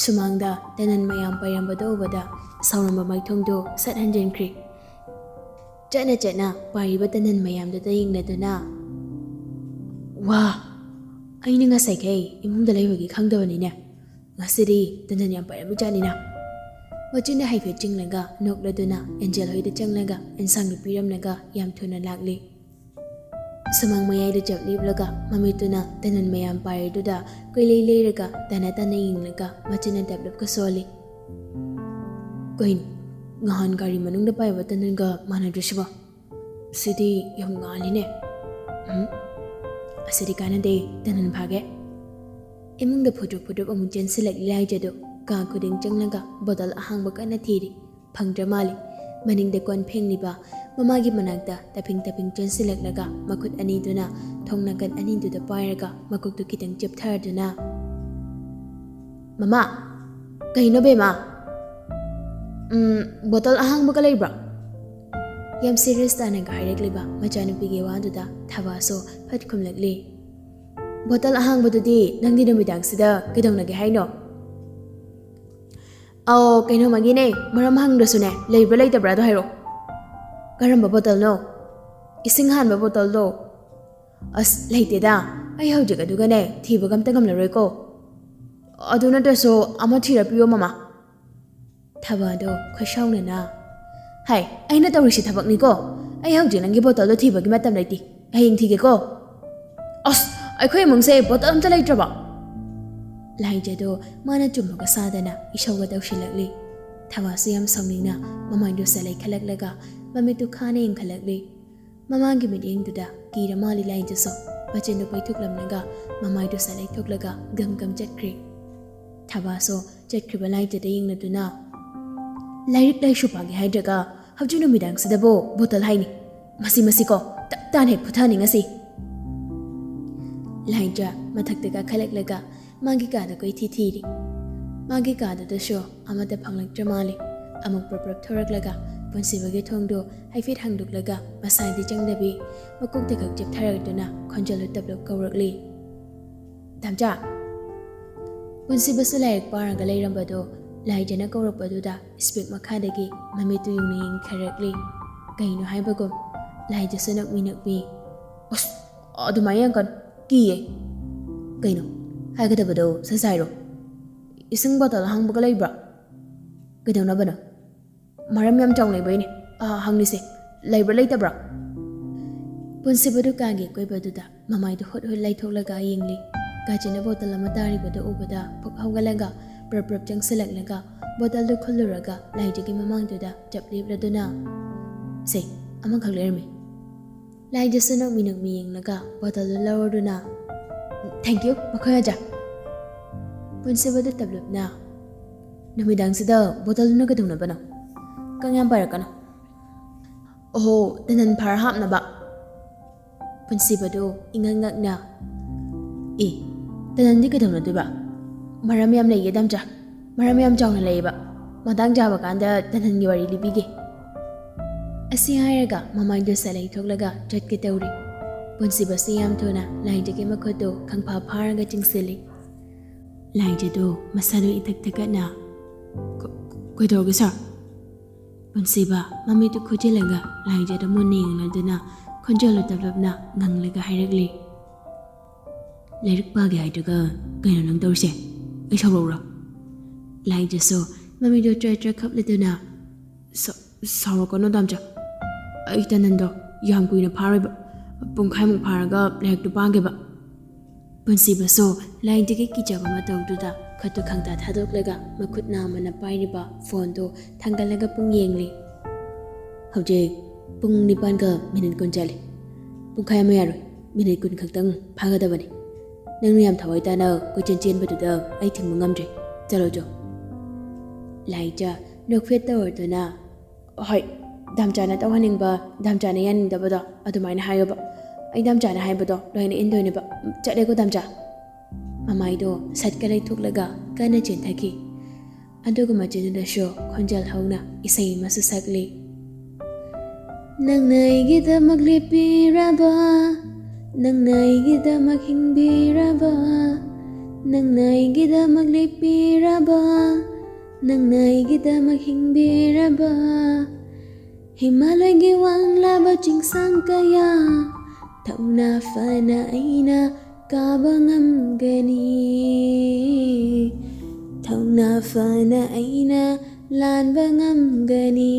ꯁꯨꯃꯥꯡꯗ ꯇꯅꯟ ꯃꯌꯥꯝ ꯄꯥꯏꯔꯝꯕꯗꯨ ꯎꯕꯗ ꯁꯥꯎꯔꯝꯕ ꯃꯥꯏꯊꯣꯡꯗꯨ ꯁꯠ ꯍꯟꯖꯤꯟꯈ꯭ꯔꯦ꯫ ꯆꯠꯅ ꯆꯠꯅ ꯄꯥꯏꯔꯤꯕ ꯇꯅꯟ ꯃꯌꯥꯝꯗꯨꯗ ꯌꯦꯡꯂꯗꯨꯅ, "ꯋꯥ! ꯑꯩꯅ ꯉꯁꯥꯏꯈꯩ ꯏꯃꯨꯡꯗ ꯂꯩꯕꯒꯤ ꯈꯪꯗꯕꯅꯤꯅꯦ꯫ ꯉꯁꯤꯗꯤ ꯇꯅꯟ ꯌꯥꯝ ꯄꯥꯏꯔꯝꯃꯤꯖꯥꯠꯅꯤꯅ꯫" ꯃꯆꯤꯟꯗ ꯍꯥꯏꯐꯦꯠ ꯆꯤꯡꯂꯒ ꯅꯣꯛꯂꯗꯨꯅ ꯑꯦꯟꯖꯦꯜ ꯍꯣꯏꯗ ꯆꯪꯂꯒ ꯑꯦꯟꯁꯥꯡꯗꯨ ꯄꯤꯔꯝꯂꯒ ꯌꯥꯝ ꯊꯨꯅ ꯂꯥꯛꯂꯦ꯫ ꯁꯨꯃꯥꯡ ꯃꯌꯥꯏꯗ ꯆꯞ ꯂꯦꯞꯂꯒ ꯃꯃꯤꯠꯇꯨꯅ ꯇꯅꯟ ꯃꯌꯥꯝ ꯄꯥꯏꯔꯤꯗꯨꯗ ꯀꯣꯏꯂꯩ ꯂꯩꯔꯒ ꯇꯥꯅ ꯇꯥꯅ ꯌꯦꯡꯂꯒ ꯃꯆꯤꯟꯅ ꯗꯞ ꯗꯞꯀ ꯁꯣꯜꯂꯤ꯫ "ꯀꯩꯅꯣ, ꯅꯍꯥꯟ ꯒꯥꯔꯤ ꯃꯅꯨꯡꯗ ꯄꯥꯏꯕ ꯇꯅꯟꯒ ꯃꯥꯟꯅꯗ꯭ꯔꯤꯁꯤꯕꯣ? ꯁꯤꯗꯤ ꯌꯥꯝ ꯉꯥꯜꯂꯤꯅꯦ꯫ ꯎꯝ, ꯑꯁꯤꯗꯤ ꯀꯥꯟꯅꯗꯦ, ꯇꯅꯟ ꯐꯥꯒꯦ꯫" ꯏꯃꯨꯡꯗ ꯐꯨꯗ꯭ꯔꯨꯞ ꯐꯨꯗ꯭ꯔꯨꯞ ꯑꯃꯨꯛ ꯆꯦꯟꯁꯤꯜꯂꯛꯂꯤ ꯂꯥꯏꯖꯗꯨ ꯀꯥ ꯈꯨꯗꯤꯡ ꯆꯪꯂꯒ ꯕꯣꯇꯜ ꯑꯍꯥꯡꯕ ꯀꯟꯅ ꯊꯤꯔꯤ꯫ ꯐꯪꯗ꯭ꯔ ꯃꯥꯜꯂꯤ꯫ ꯃꯅꯤꯡꯗ ꯀꯣꯟ ꯐꯦꯡꯂꯤꯕ ꯃꯃꯥꯒꯤ ꯃꯅꯥꯛꯇ ꯇꯞꯐꯤꯡ ꯇꯞꯐꯤꯡ ꯆꯦꯟꯁꯤꯜꯂꯛꯂꯒ ꯃꯈꯨꯠ ꯑꯅꯤꯗꯨꯅ ꯊꯣꯡ ꯅꯥꯀꯟ ꯑꯅꯤꯗꯨꯗ ꯄꯥꯏꯔꯒ ꯃꯀꯣꯛꯇꯨ ꯈꯤꯇꯪ ꯆꯦꯞꯊꯔꯗꯨꯅ, "ꯃꯃꯥ!" "ꯀꯩꯅꯣ ꯕꯦꯝꯃ?" "ꯎꯝ, ꯕꯣꯇꯜ ꯑꯍꯥꯡꯕꯒ ꯂꯩꯕ꯭ꯔꯣ?" ꯌꯥꯝ ꯁꯤꯔꯤꯌꯁ ꯇꯥꯅꯒ ꯍꯥꯏꯔꯛꯂꯤꯕ ꯃꯆꯥꯅꯨꯄꯤꯒꯤ ꯋꯥꯗꯨꯗ ꯊꯕꯥꯁꯨ ꯐꯠ ꯈꯨꯝꯂꯛꯂꯤ꯫ "ꯕꯣꯇꯜ ꯑꯍꯥꯡꯕꯗꯨꯗꯤ ꯅꯪꯗꯤ ꯅꯨꯃꯤꯗꯥꯡꯁꯤꯗ ꯀꯩꯗꯧꯅꯒꯦ ꯍꯥꯏꯅꯣ?" "ꯑꯧ, ꯀꯩꯅꯣꯃꯒꯤꯅꯦ, ꯃꯔꯝ ꯍꯪꯗ꯭ꯔꯁꯨꯅꯦ, ꯂꯩꯕ꯭ꯔꯥ ꯂꯩꯇꯕ꯭ꯔꯥꯗꯣ ꯍꯥꯏꯔꯛꯑꯣ꯫" "ꯀꯔꯝꯕ ꯕꯣꯇꯜꯅꯣ?" "ꯏꯁꯤꯡ ꯍꯥꯟꯕ ꯕꯣꯇꯜꯗꯣ?" "ꯑꯁ, ꯂꯩꯇꯦꯗ꯫ ꯑꯩ ꯍꯧꯖꯤꯛ ꯑꯗꯨꯒꯅꯦ ꯊꯤꯕꯒ ꯑꯝꯇ ꯉꯝꯂꯔꯣꯏꯀꯣ꯫ ꯑꯗꯨ ꯅꯠꯇ꯭ꯔꯁꯨ ꯑꯃ ꯊꯤꯔ ꯄꯤꯌꯣ, ꯃꯃꯥ꯫" ꯊꯕꯥꯗꯣ ꯈꯣꯏꯁꯥꯎꯅꯅ, "ꯍꯥꯏ, ꯑꯩꯅ ꯇꯧꯔꯤꯁꯤ ꯊꯕꯛꯅꯤꯀꯣ꯫ ꯑꯩ ꯍꯧꯖꯤꯛ ꯅꯪꯒꯤ ꯕꯣꯇꯜꯗꯣ ꯊꯤꯕꯒꯤ ꯃꯇꯝ ꯂꯩꯇꯦ꯫ ꯍꯌꯦꯡ ꯊꯤꯒꯦꯀꯣ꯫" "ꯑꯁ, ꯑꯩꯈꯣꯏ ꯏꯃꯨꯡꯁꯦ ꯕꯣꯇꯜ ꯑꯝꯇ ꯂꯩꯇ꯭ꯔꯕꯣ?" ꯂꯥꯏꯖꯗꯣ ꯃꯥꯅ ꯆꯨꯝꯕꯒ ꯁꯥꯗꯅ ꯏꯁꯧꯒ ꯇꯧꯁꯤꯜꯂꯛꯂꯤ꯫ ꯊꯕꯥꯁꯨ ꯌꯥꯝ ꯁꯥꯎꯅꯤꯡꯅ ꯃꯃꯥꯏꯗꯨ ꯁꯠ ꯂꯩꯈꯠꯂꯛꯂꯒ ꯃꯃꯤꯠꯇꯨ ꯈꯥꯅ ꯌꯦꯡꯈꯠꯂꯛꯂꯤ꯫ ꯃꯃꯥꯒꯤ ꯃꯤꯠꯌꯦꯡꯗꯨꯗ ꯀꯤꯔ ꯃꯥꯜꯂꯤ ꯂꯥꯏꯖꯁꯨ꯫ ꯃꯆꯤꯟꯗꯨ ꯄꯩꯊꯣꯛꯂꯝꯂꯒ ꯃꯃꯥꯏꯗꯨ ꯁꯠ ꯂꯩꯊꯣꯛꯂꯒ ꯒꯝ ꯒꯝ ꯆꯠꯈ꯭ꯔꯦ꯫ ꯊꯕꯥꯁꯨ ꯆꯠꯈ꯭ꯔꯤꯕ ꯂꯥꯏꯖꯗ ꯌꯦꯡꯂꯗꯨꯅ, "ꯂꯥꯏꯔꯤꯛ ꯂꯥꯏꯁꯨ ꯄꯥꯒꯦ ꯍꯥꯏꯗ꯭ꯔꯒ ꯍꯧꯖꯤꯛ ꯅꯨꯃꯤꯗꯥꯡꯁꯤꯗꯕꯨ ꯕꯣꯇꯜ ꯍꯥꯏꯅꯤ꯫ ꯃꯁꯤ, ꯃꯁꯤꯀꯣ, ꯇꯞ ꯇꯥꯅ ꯍꯦꯛ ꯐꯨꯊꯅꯤ ꯉꯁꯤ꯫" ꯂꯥꯏꯖ ꯃꯊꯛꯇ ꯀꯥꯈꯠꯂꯛꯂꯒ ꯃꯥꯒꯤ ꯀꯥꯗ ꯀꯣꯏꯊꯤ ꯊꯤꯔꯤ꯫ ꯃꯥꯒꯤ ꯀꯥꯗꯨꯗꯁꯨ ꯑꯃꯠꯇ ꯐꯪꯂꯛꯇ꯭ꯔ ꯃꯥꯜꯂꯤ꯫ ꯑꯃꯨꯛ ꯄ꯭ꯔꯞ ꯄ꯭ꯔꯞ ꯊꯣꯔꯛꯂꯒ ꯄꯨꯟꯁꯤꯕꯒꯤ ꯊꯣꯡꯗꯨ ꯍꯥꯏꯐꯦꯠ ꯍꯥꯡꯗꯣꯛꯂꯒ ꯃꯁꯥꯗꯤ ꯆꯪꯗꯕꯤ ꯃꯀꯣꯛꯇ ꯈꯛ ꯆꯦꯞꯊꯔꯗꯨꯅ ꯈꯣꯟꯖꯦꯜꯗꯨ ꯇꯞꯂꯞ ꯀꯧꯔꯛꯂꯤ, "ꯇꯥꯝꯆꯥ!" ꯄꯨꯟꯁꯤꯕꯁꯨ ꯂꯥꯏꯔꯤꯛ ꯄꯥꯔꯒ ꯂꯩꯔꯝꯕꯗꯨ ꯂꯥꯏꯖꯅ ꯀꯧꯔꯛꯄꯗꯨꯗ ꯏꯁꯄꯦꯛ ꯃꯈꯥꯗꯒꯤ ꯃꯃꯤꯠꯇꯨ ꯌꯨꯡꯅ ꯌꯦꯡꯊꯔꯛꯂꯤ꯫ ꯀꯩꯅꯣ ꯍꯥꯏꯕꯒꯨꯝ ꯂꯥꯏꯖꯁꯨ ꯅꯛꯃꯤ ꯅꯛꯃꯤ, "ꯑꯁ, ꯑꯗꯨꯃꯥꯏꯅ ꯌꯥꯝ ꯀꯟ ꯀꯤꯌꯦ꯫" "ꯀꯩꯅꯣ ꯍꯥꯏꯒꯗꯕꯗꯣ ꯁꯠ ꯁꯠ ꯍꯥꯏꯔꯣ꯫ ꯏꯁꯤꯡ ꯕꯣꯇꯜ ꯑꯍꯥꯡꯕꯒ ꯂꯩꯕ꯭ꯔꯥ?" "ꯀꯩꯗꯧꯅꯕꯅꯣ?" "ꯃꯔꯝ ꯌꯥꯝ ꯆꯥꯎꯅ ꯂꯩꯕꯩꯅꯦ, ꯑ, ꯍꯪꯂꯤꯁꯦ꯫ ꯂꯩꯕ꯭ꯔꯥ ꯂꯩꯇꯕ꯭ꯔꯥ?" ꯄꯨꯟꯁꯤꯕꯗꯨ ꯀꯥꯒꯤ ꯑꯀꯣꯏꯕꯗꯨꯗ ꯃꯃꯥꯏꯗꯨ ꯍꯨꯠ ꯍꯨꯠ ꯂꯩꯊꯣꯛꯂꯒ ꯌꯦꯡꯂꯤ꯫ ꯀꯥꯆꯤꯟꯅ ꯕꯣꯇꯜ ꯑꯃ ꯇꯥꯔꯤꯕꯗꯨ ꯎꯕꯗ ꯐꯨꯛ ꯍꯧꯒꯠꯂꯒ ꯄ꯭ꯔꯞ ꯄ꯭ꯔꯞ ꯆꯪꯁꯤꯜꯂꯛꯂꯒ ꯕꯣꯇꯜꯗꯨ ꯈꯨꯜꯂꯨꯔꯒ ꯂꯥꯏꯖꯒꯤ ꯃꯃꯥꯡꯗꯨꯗ ꯆꯞ ꯂꯦꯞꯂꯗꯨꯅ, "ꯁꯦ, ꯑꯃꯈꯛ ꯂꯩꯔꯝꯃꯤ꯫" ꯂꯥꯏꯖꯁꯨ ꯅꯛꯃꯤ ꯅꯛꯃꯤ ꯌꯦꯡꯂꯒ ꯕꯣꯇꯜꯗꯨ ꯂꯧꯔꯗꯨꯅ, "Thank you, ꯃꯈꯣꯏ ꯑꯣꯖꯥ꯫" ꯄꯨꯟꯁꯤꯕꯗꯨ ꯇꯞꯂꯞꯅ, "ꯅꯨꯃꯤꯗꯥꯡꯁꯤꯗ ꯕꯣꯇꯜꯗꯨꯅ ꯀꯩꯗꯧꯅꯕꯅꯣ? ꯀꯪ ꯌꯥꯝ ꯄꯥꯏꯔꯛꯀꯅꯨ꯫" "ꯑꯣꯍꯣ, ꯇꯅꯟ ꯐꯥꯔ ꯍꯥꯞꯅꯕ꯫" ꯄꯨꯟꯁꯤꯕꯗꯨ ꯏꯉꯛ ꯉꯛꯅ, "ꯑꯦ, ꯇꯅꯟꯗꯤ ꯀꯩꯗꯧꯅꯗꯣꯏꯕ? ꯃꯔꯝ ꯌꯥꯝ ꯂꯩꯌꯦ, ꯗꯥꯝꯆꯥ꯫ ꯃꯔꯝ ꯌꯥꯝ ꯆꯥꯎꯅ ꯂꯩꯌꯦꯕ꯫ ꯃꯇꯥꯡ ꯆꯥꯕ ꯀꯥꯟꯗ ꯇꯅꯟꯒꯤ ꯋꯥꯔꯤ ꯂꯤꯕꯤꯒꯦ꯫" ꯑꯁꯤ ꯍꯥꯏꯔꯒ ꯃꯃꯥꯏꯗꯨ ꯁꯠ ꯂꯩꯊꯣꯛꯂꯒ ꯆꯠꯀꯦ ꯇꯧꯔꯤ꯫ ꯄꯨꯟꯁꯤꯕꯁꯨ ꯌꯥꯝ ꯊꯨꯅ ꯂꯥꯏꯖꯒꯤ ꯃꯈꯨꯠꯇꯨ ꯈꯪꯐꯥ ꯐꯥꯔꯒ ꯆꯤꯡꯁꯤꯜꯂꯤ꯫ ꯂꯥꯏꯖꯗꯨ ꯃꯁꯥꯗꯨ ꯏꯊꯛ ꯊꯛꯀꯠꯅ, "ꯀ-, ꯀꯩꯗꯧꯔꯒꯦ ꯁꯥꯔ?" ꯄꯨꯟꯁꯤꯕ ꯃꯃꯤꯠꯇꯨ ꯈꯨꯖꯤꯜꯂꯒ ꯂꯥꯏꯖꯗ ꯃꯨꯟꯅ ꯌꯦꯡꯂꯗꯨꯅ ꯈꯣꯟꯖꯦꯜꯗꯨ ꯇꯞꯂꯞꯅ ꯉꯪꯂꯒ ꯍꯥꯏꯔꯛꯂꯤ꯫ "ꯂꯥꯏꯔꯤꯛ ꯄꯥꯒꯦ ꯍꯥꯏꯗ꯭ꯔꯒ ꯀꯩꯅꯣ ꯅꯪ ꯇꯧꯔꯤꯁꯦ? ꯑꯩ ꯁꯥꯎꯔꯛꯎꯔꯣ?" ꯂꯥꯏꯖꯁꯨ ꯃꯃꯤꯠꯇꯨ ꯇ꯭ꯔꯦ ꯇ꯭ꯔꯦ ꯈꯞꯂꯗꯨꯅ, "ꯁꯥ-, ꯁꯥꯎꯔꯛꯀꯅꯣ ꯗꯥꯝꯆꯥ꯫ ꯑꯩ ꯇꯅꯟꯗꯣ ꯌꯥꯝ ꯀꯨꯏꯅ ꯐꯥꯔꯣꯏꯕ꯫ ꯄꯨꯡꯈꯥꯏꯃꯨꯛ ꯐꯥꯔꯒ ꯂꯥꯏꯔꯤꯛꯇꯨ ꯄꯥꯒꯦꯕ꯫" ꯄꯨꯟꯁꯤꯕꯁꯨ ꯂꯥꯏꯗꯒꯤ ꯀꯤꯖꯕ ꯃꯇꯧꯗꯨꯗ ꯈꯨꯠꯇꯨ ꯈꯪꯇꯥ ꯊꯥꯗꯣꯛꯂꯒ ꯃꯈꯨꯠ ꯅꯥꯝꯃꯅ ꯄꯥꯏꯔꯤꯕ ꯐꯣꯟꯗꯨ ꯊꯥꯡꯒꯠꯂꯒ ꯄꯨꯡ ꯌꯦꯡꯂꯤ꯫ "ꯍꯧꯖꯤꯛ ꯄꯨꯡ ꯅꯤꯄꯥꯟꯒ ꯃꯤꯅꯤꯠ ꯀꯨꯟ ꯆꯠꯂꯤ꯫ ꯄꯨꯡꯈꯥꯏ ꯑꯃ ꯌꯥꯔꯣꯏ, ꯃꯤꯅꯤꯠ ꯀꯨꯟ ꯈꯛꯇꯪ ꯐꯥꯒꯗꯕꯅꯤ꯫ ꯅꯪꯅ ꯌꯥꯝ ꯊꯋꯥꯏ ꯇꯥꯅ ꯀꯣꯏꯆꯦꯟ ꯆꯦꯟꯕꯗꯨꯗ ꯑꯩ ꯊꯤꯡꯕ ꯉꯝꯗ꯭ꯔꯦ꯫ ꯆꯠꯂꯣ ꯆꯣ꯫" ꯂꯥꯏꯖ ꯅꯣꯛꯐꯦꯠ ꯇꯧꯔꯗꯨꯅ, "ꯍꯣꯏ, ꯗꯥꯝꯆꯥꯅ ꯇꯧꯍꯟꯅꯤꯡꯕ, ꯗꯥꯝꯆꯥꯅ ꯌꯥꯅꯤꯡꯗꯕꯗꯣ ꯑꯗꯨꯃꯥꯏꯅ ꯍꯥꯏꯌꯣꯕ꯫ ꯑꯩ ꯗꯥꯝꯆꯥꯅ ꯍꯥꯏꯕꯗꯣ ꯂꯣꯏꯅ ꯏꯟꯗꯣꯏꯅꯦꯕ꯫ ꯆꯠꯂꯦꯀꯣ ꯗꯥꯝꯆꯥ꯫" ꯃꯃꯥꯏꯗꯣ ꯁꯠꯀ ꯂꯩꯊꯣꯛꯂꯒ ꯀꯟꯅ ꯆꯦꯟꯊꯈꯤ꯫ ꯑꯗꯨꯒ ꯃꯆꯤꯟꯗꯨꯗꯁꯨ ꯈꯣꯟꯖꯦꯜ ꯍꯧꯅ ꯏꯁꯩ ꯑꯃꯁꯨ ꯁꯛꯂꯤ꯫ "ꯅꯪꯅ ꯑꯩꯒꯤꯗꯃꯛ ꯂꯦꯞꯄꯤꯔꯕ, ꯅꯪꯅ ꯑꯩꯒꯤꯗꯃꯛ ꯍꯤꯡꯕꯤꯔꯕ, ꯅꯪꯅ ꯑꯩꯒꯤꯗꯃꯛ ꯂꯦꯞꯄꯤꯔꯕ, ꯅꯪꯅ ꯑꯩꯒꯤꯗꯃꯛ ꯍꯤꯡꯕꯤꯔꯕ, ꯍꯤꯃꯥꯂꯣꯏꯒꯤ ꯋꯥꯡꯂꯕ ꯆꯤꯡꯁꯥꯡ ꯀꯌꯥ ꯊꯧꯅꯥ ꯐꯅ ꯑꯩꯅ ꯀꯥꯕ ꯉꯝꯒꯅꯤ, ꯊꯧꯅꯥ ꯐꯅ ꯑꯩꯅ ꯂꯥꯟꯕ ꯉꯝꯒꯅꯤ꯫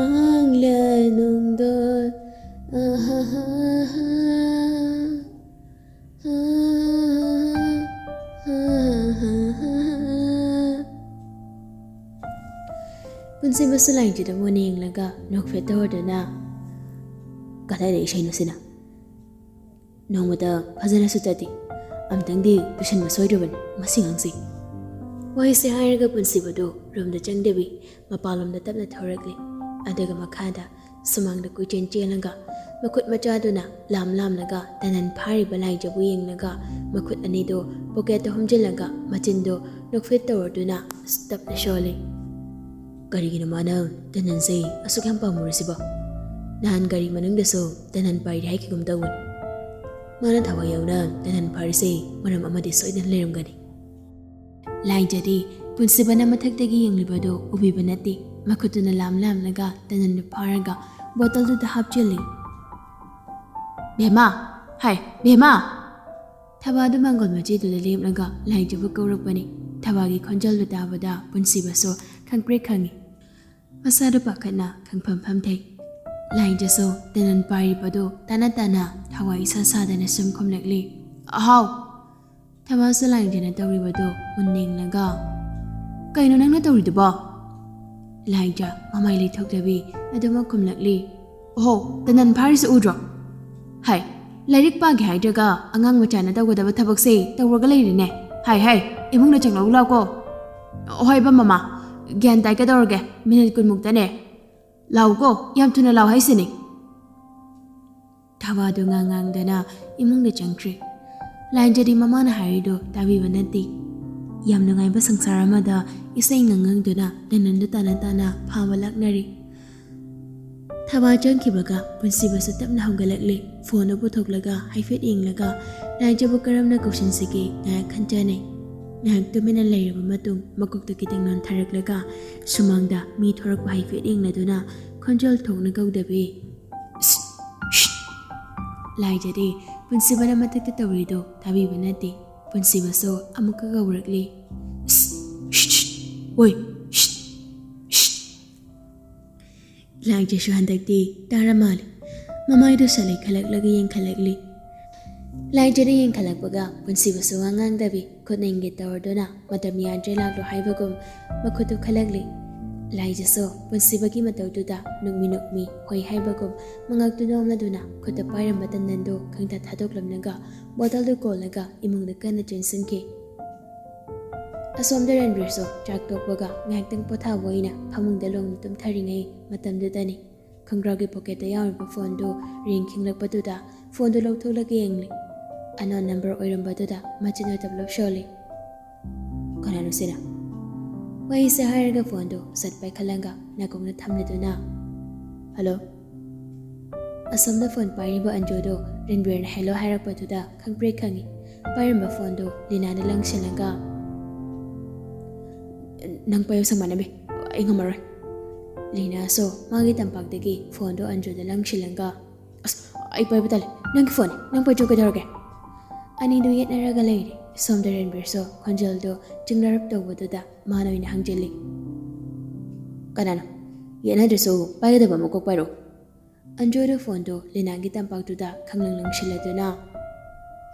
ꯑꯍꯥꯡꯂ ꯅꯣꯡꯗꯣꯜ, ꯑꯍꯥꯍꯥꯍꯥ, ꯑꯍꯥꯍꯥꯍꯥ꯫" ꯄꯨꯟꯁꯤꯕꯁꯨ ꯂꯥꯏꯟꯁꯤꯗ ꯃꯨꯟꯅ ꯌꯦꯡꯂꯒ ꯅꯣꯛꯐꯦꯠ ꯇꯧꯔꯗꯨꯅ, "ꯀꯗꯥꯏꯗ ꯏꯁꯩꯅꯣ ꯁꯤꯅ? ꯅꯣꯡꯃꯇ ꯐꯖꯅꯁꯨ ꯆꯠꯇꯦ꯫ ꯑꯝꯇꯪꯗꯤ ꯄꯨꯁꯟꯕ ꯁꯣꯏꯗ꯭ꯔꯕꯅꯤ ꯃꯁꯤ ꯑꯉꯥꯡꯁꯦ꯫" ꯋꯥꯍꯩꯁꯦ ꯍꯥꯏꯔꯒ ꯄꯨꯟꯁꯤꯕꯗꯨ ꯔꯨꯝꯗ ꯆꯪꯗꯕꯤ ꯃꯄꯥꯟꯂꯣꯝꯗ ꯇꯞꯅ ꯊꯧꯔꯛꯂꯤ꯫ ꯑꯗꯨꯒ ꯃꯈꯥꯗ ꯁꯨꯃꯥꯡꯗ ꯀꯣꯏꯆꯦꯟ ꯆꯦꯜꯂꯒ ꯃꯈꯨꯠ ꯃꯆꯥꯗꯨꯅ ꯂꯥꯝ ꯂꯥꯝꯂꯒ ꯇꯅꯟ ꯐꯥꯔꯤꯕ ꯂꯥꯏꯖꯕꯨ ꯌꯦꯡꯂꯒ ꯃꯈꯨꯠ ꯑꯅꯤꯗꯨ ꯄꯣꯀꯦꯠꯇ ꯍꯨꯝꯖꯤꯜꯂꯒ ꯃꯆꯤꯟꯗꯨ ꯅꯣꯛꯐꯦꯠ ꯇꯧꯔꯗꯨꯅ ꯇꯞꯅ ꯁꯣꯜꯂꯤ꯫ "ꯀꯔꯤꯒꯤꯅꯣ ꯃꯥꯅ ꯇꯅꯟꯁꯦ ꯑꯁꯨꯛ ꯌꯥꯝ ꯄꯥꯝꯃꯨꯔꯤꯁꯤꯕꯣ? ꯅꯍꯥꯟ ꯒꯥꯔꯤ ꯃꯅꯨꯡꯗꯁꯨ ꯇꯅꯟ ꯄꯥꯏꯔꯤ ꯍꯥꯏꯈꯤꯒꯨꯝ ꯇꯧꯕꯅꯤ꯫ ꯃꯥꯅ ꯊꯋꯥꯏ ꯌꯥꯎꯅ ꯇꯅꯟ ꯐꯥꯔꯤꯁꯦ ꯃꯔꯝ ꯑꯃꯗꯤ ꯁꯣꯏꯗꯅ ꯂꯩꯔꯝꯒꯅꯤ"꯫ ꯂꯥꯏꯖꯗꯤ ꯄꯨꯟꯁꯤꯕꯅ ꯃꯊꯛꯇꯒꯤ ꯌꯦꯡꯂꯤꯕꯗꯨ ꯎꯕꯤꯕ ꯅꯠꯇꯦ꯫ ꯃꯈꯨꯠꯇꯨꯅ ꯂꯥꯝ ꯂꯥꯝꯂꯒ ꯇꯅꯟꯗꯨ ꯐꯥꯔꯒ ꯕꯣꯇꯜꯗꯨꯗ ꯍꯥꯞꯆꯤꯜꯂꯤ꯫ "ꯕꯦꯝꯃ! ꯍꯥꯏ, ꯕꯦꯝꯃ!" ꯊꯕꯥꯗꯨ ꯃꯥꯡꯒꯣꯜ ꯃꯆꯤꯗꯨꯗ ꯂꯦꯞꯂꯒ ꯂꯥꯏꯖꯕꯨ ꯀꯧꯔꯛꯄꯅꯤ꯫ ꯊꯕꯥꯒꯤ ꯈꯣꯟꯖꯦꯜꯗꯨ ꯇꯥꯕꯗ ꯄꯨꯟꯁꯤꯕꯁꯨ ꯈꯪꯄ꯭ꯔꯦꯛ ꯈꯪꯉꯤ꯫ ꯃꯁꯥꯗꯨ ꯄꯥꯈꯠꯅ ꯈꯪꯐꯝ ꯐꯝꯊꯩ꯫ ꯂꯥꯏꯖꯁꯨ ꯇꯅꯟ ꯄꯥꯏꯔꯤꯕꯗꯨ ꯇꯥꯅ ꯇꯥꯅ ꯊꯋꯥꯏ ꯏꯁꯥ ꯁꯥꯗꯅ ꯁꯨꯝ ꯈꯨꯝꯂꯛꯂꯤ, "ꯑꯍꯥꯎ!" ꯊꯕꯥꯁꯨ ꯂꯥꯏꯖꯅ ꯇꯧꯔꯤꯕꯗꯨ ꯃꯨꯟꯅ ꯌꯦꯡꯂꯒ, "ꯀꯩꯅꯣ ꯅꯪꯅ ꯇꯧꯔꯤꯗꯨꯕꯣ?" ꯂꯥꯏꯖ ꯃꯃꯥꯏ ꯂꯩꯊꯣꯛꯇꯕꯤ ꯑꯗꯨꯃꯛ ꯈꯨꯝꯂꯛꯂꯤ, "ꯑꯣꯍꯣ, ꯇꯅꯟ ꯐꯥꯔꯤꯁꯤ ꯎꯗ꯭ꯔꯣ? ꯍꯥꯏ, ꯂꯥꯏꯔꯤꯛ ꯄꯥꯒꯦ ꯍꯥꯏꯗ꯭ꯔꯒ ꯑꯉꯥꯡ ꯃꯆꯥꯅ ꯇꯧꯒꯗꯕ ꯊꯕꯛꯁꯦ ꯇꯧꯔꯒ ꯂꯩꯔꯦꯅꯦ꯫ ꯍꯥꯏ, ꯍꯥꯏ, ꯏꯃꯨꯡꯗ ꯆꯪꯂꯛꯎ ꯂꯥꯎꯀꯣ꯫ ꯍꯣꯏꯕ ꯃꯃꯥ, ꯒ꯭ꯌꯥꯟ ꯇꯥꯏ, ꯀꯩꯗꯧꯔꯒꯦ, ꯃꯤꯅꯤꯠ ꯀꯨꯟꯃꯨꯛꯇꯅꯦ꯫ ꯂꯥꯎꯀꯣ, ꯌꯥꯝ ꯊꯨꯅ ꯂꯥꯎ ꯍꯥꯏꯁꯤꯅꯤ"꯫ ꯊꯕꯥꯗꯨ ꯉꯥꯡ ꯉꯥꯡꯗꯅ ꯏꯃꯨꯡꯗ ꯆꯪꯈ꯭ꯔꯦ꯫ ꯂꯥꯏꯖꯗꯤ ꯃꯃꯥꯅ ꯍꯥꯏꯔꯤꯗꯨ ꯇꯥꯕꯤꯕ ꯅꯠꯇꯦ꯫ ꯌꯥꯝ ꯅꯨꯡꯉꯥꯏꯕ ꯁꯪꯁꯥꯔ ꯑꯃꯗ ꯏꯁꯩ ꯉꯪꯉꯪꯗꯨꯅ ꯇꯅꯟꯗꯨ ꯇꯥꯅ ꯇꯥꯅ ꯐꯥꯕ ꯂꯥꯛꯅꯔꯤ꯫ ꯊꯕꯥ ꯆꯪꯈꯤꯕꯒ ꯄꯨꯟꯁꯤꯕꯁꯨ ꯇꯞꯅ ꯍꯧꯒꯠꯂꯛꯂꯦ꯫ ꯐꯣꯟꯗꯨ ꯄꯨꯊꯣꯛꯂꯒ ꯍꯥꯏꯐꯦꯠ ꯌꯦꯡꯂꯒ ꯂꯥꯏꯖꯕꯨ ꯀꯔꯝꯅ ꯀꯧꯁꯤꯟꯁꯤꯒꯦ ꯉꯥꯏꯍꯥꯛ ꯈꯟꯖꯅꯩ꯫ ꯉꯥꯏꯍꯥꯛ ꯇꯨꯃꯤꯟꯅ ꯂꯩꯔꯕ ꯃꯇꯨꯡ ꯃꯀꯣꯛꯇꯨ ꯈꯤꯇꯪ ꯅꯣꯟꯊꯔꯛꯂꯒ ꯁꯨꯃꯥꯡꯗ ꯃꯤ ꯊꯣꯔꯛꯄ ꯍꯥꯏꯐꯦꯠ ꯌꯦꯡꯂꯗꯨꯅ ꯈꯣꯟꯖꯦꯜ ꯊꯣꯛꯅ ꯀꯧꯗꯕꯤ, "ꯁꯤꯠ, ꯁꯤꯠ!" ꯂꯥꯏꯖꯗꯤ ꯄꯨꯟꯁꯤꯕꯅ ꯃꯊꯛꯇ ꯇꯧꯔꯤꯗꯨ ꯇꯥꯕꯤꯕ ꯅꯠꯇꯦ꯫ ꯄꯨꯟꯁꯤꯕꯁꯨ ꯑꯃꯨꯛꯀ ꯀꯧꯔꯛꯂꯤ, "ꯁꯤꯠ, ꯁꯤꯠ, ꯁꯤꯠ! ꯑꯣꯏ, ꯁꯤꯠ, ꯁꯤꯠ!" ꯂꯥꯏꯖꯁꯨ ꯍꯟꯗꯛꯇꯤ ꯇꯥꯔ ꯃꯥꯜꯂꯦ꯫ ꯃꯃꯥꯏꯗꯨ ꯁꯠ ꯂꯩꯈꯠꯂꯛꯂꯒ ꯌꯦꯡꯈꯠꯂꯛꯂꯤ꯫ ꯂꯥꯏꯖꯅ ꯌꯦꯡꯈꯠꯂꯛꯄꯒ ꯄꯨꯟꯁꯤꯕꯁꯨ ꯋꯥ ꯉꯥꯡꯗꯕꯤ ꯈꯨꯠꯅ ꯏꯪꯒꯤꯠ ꯇꯧꯔꯗꯨꯅ ꯃꯇꯝ ꯌꯥꯗ꯭ꯔꯦ ꯂꯥꯛꯂꯣ ꯍꯥꯏꯕꯒꯨꯝ ꯃꯈꯨꯠꯇꯨ ꯈꯜꯂꯛꯂꯤ꯫ ꯂꯥꯏꯖꯁꯨ ꯄꯨꯟꯁꯤꯕꯒꯤ ꯃꯇꯧꯗꯨꯗ ꯅꯨꯛꯃꯤ ꯅꯨꯛꯃꯤ ꯍꯣꯏ ꯍꯥꯏꯕꯒꯨꯝ ꯃꯉꯛꯇꯨ ꯅꯣꯝꯂꯗꯨꯅ ꯈꯨꯠꯇ ꯄꯥꯏꯔꯝꯕ ꯇꯟꯗꯟꯗꯨ ꯈꯪꯊꯥ ꯊꯥꯗꯣꯛꯂꯝꯂꯒ ꯕꯣꯇꯜꯗꯨ ꯀꯣꯜꯂꯒ ꯏꯃꯨꯡꯗ ꯀꯟꯅ ꯆꯦꯟꯁꯤꯟꯈꯤ꯫ ꯑꯁꯣꯝꯗ ꯔꯟꯕꯤꯔꯁꯨ ꯆꯥꯛ ꯇꯣꯛꯄꯒ ꯉꯥꯏꯍꯥꯛꯇꯪ ꯄꯣꯊꯥꯕ ꯑꯣꯏꯅ ꯐꯃꯨꯡꯗ ꯂꯣꯡꯅ ꯇꯨꯝꯊꯔꯤꯉꯩ ꯃꯇꯝꯗꯨꯗꯅꯤ ꯈꯣꯡꯒ꯭ꯔꯥꯎꯒꯤ ꯄꯣꯀꯦꯠꯇ ꯌꯥꯎꯔꯤꯕ ꯐꯣꯟꯗꯨ ꯔꯤꯡ ꯈꯤꯡꯂꯛꯄꯗꯨꯗ ꯐꯣꯟꯗꯨ ꯂꯧꯊꯣꯛꯂꯒ ꯌꯦꯡꯂꯤ꯫ ꯑꯟꯅꯣꯟ ꯅꯝꯕꯔ ꯑꯣꯏꯔꯝꯕꯗꯨꯗ ꯃꯆꯤꯟ ꯑꯗꯨ ꯄꯨꯂꯞ ꯁꯣꯜꯂꯤ꯫ "ꯀꯅꯥꯅꯣ ꯁꯤꯅ?" ꯋꯥꯍꯩꯁꯦ ꯍꯥꯏꯔꯒ ꯐꯣꯟꯗꯣ ꯁꯠ ꯄꯥꯏꯈꯠꯂꯒ ꯅꯥꯀꯣꯡꯗ ꯊꯝꯂꯗꯨꯅ, "ꯍꯜꯂꯣ?" ꯑꯁꯣꯝꯗ ꯐꯣꯟ ꯄꯥꯏꯔꯤꯕ ꯑꯟꯖꯨꯗꯣ ꯔꯟꯕꯤꯔꯅ "ꯍꯦꯜꯂꯣ" ꯍꯥꯏꯔꯛꯄꯗꯨꯗ ꯈꯪꯄ꯭ꯔꯦꯛ ꯈꯪꯉꯤ꯫ ꯄꯥꯏꯔꯝꯕ ꯐꯣꯟꯗꯣ ꯂꯤꯅꯥꯗ ꯂꯪꯁꯤꯜꯂꯒ, "ꯅꯪ ꯄꯥꯏꯌꯨ ꯁꯪꯕꯥꯅꯕꯤ, ꯑꯩ ꯉꯝꯃꯔꯣꯏ꯫" ꯂꯤꯅꯥꯁꯨ ꯃꯥꯒꯤ ꯇꯝꯄꯥꯛꯇꯒꯤ ꯐꯣꯟꯗꯣ ꯑꯟꯖꯨꯗ ꯂꯪꯁꯤꯜꯂꯒ, "ꯑꯁ, ꯑꯩ ꯄꯥꯏꯕ ꯇꯜꯂꯦ, ꯅꯪꯒꯤ ꯐꯣꯟꯅꯤ, ꯅꯪ ꯄꯥꯏꯊꯣꯛ ꯀꯩꯗꯧꯔꯒꯦ?" ꯑꯅꯤꯗꯨ ꯌꯦꯠꯅꯔꯒ ꯂꯩꯔꯦ꯫ ꯁꯣꯝꯗ ꯔꯟꯕꯤꯔꯁꯨ ꯈꯣꯟꯖꯦꯜꯗꯣ ꯆꯤꯡꯅꯔꯞ ꯇꯧꯕꯗꯨꯗ ꯃꯥꯅ ꯑꯣꯏꯅ ꯍꯪꯖꯤꯜꯂꯤ, "ꯀꯅꯥꯅꯣ? ꯌꯦꯠꯅꯗ꯭ꯔꯁꯨ ꯄꯥꯏꯒꯗꯕ ꯑꯃ ꯀꯣꯛ ꯄꯥꯏꯔꯛꯑꯣ꯫" ꯑꯟꯖꯨꯗ ꯐꯣꯟꯗꯣ ꯂꯤꯅꯥꯒꯤ ꯇꯝꯄꯥꯛꯇꯨꯗ ꯈꯪꯂꯪ ꯂꯪꯁꯤꯜꯂꯗꯨꯅ,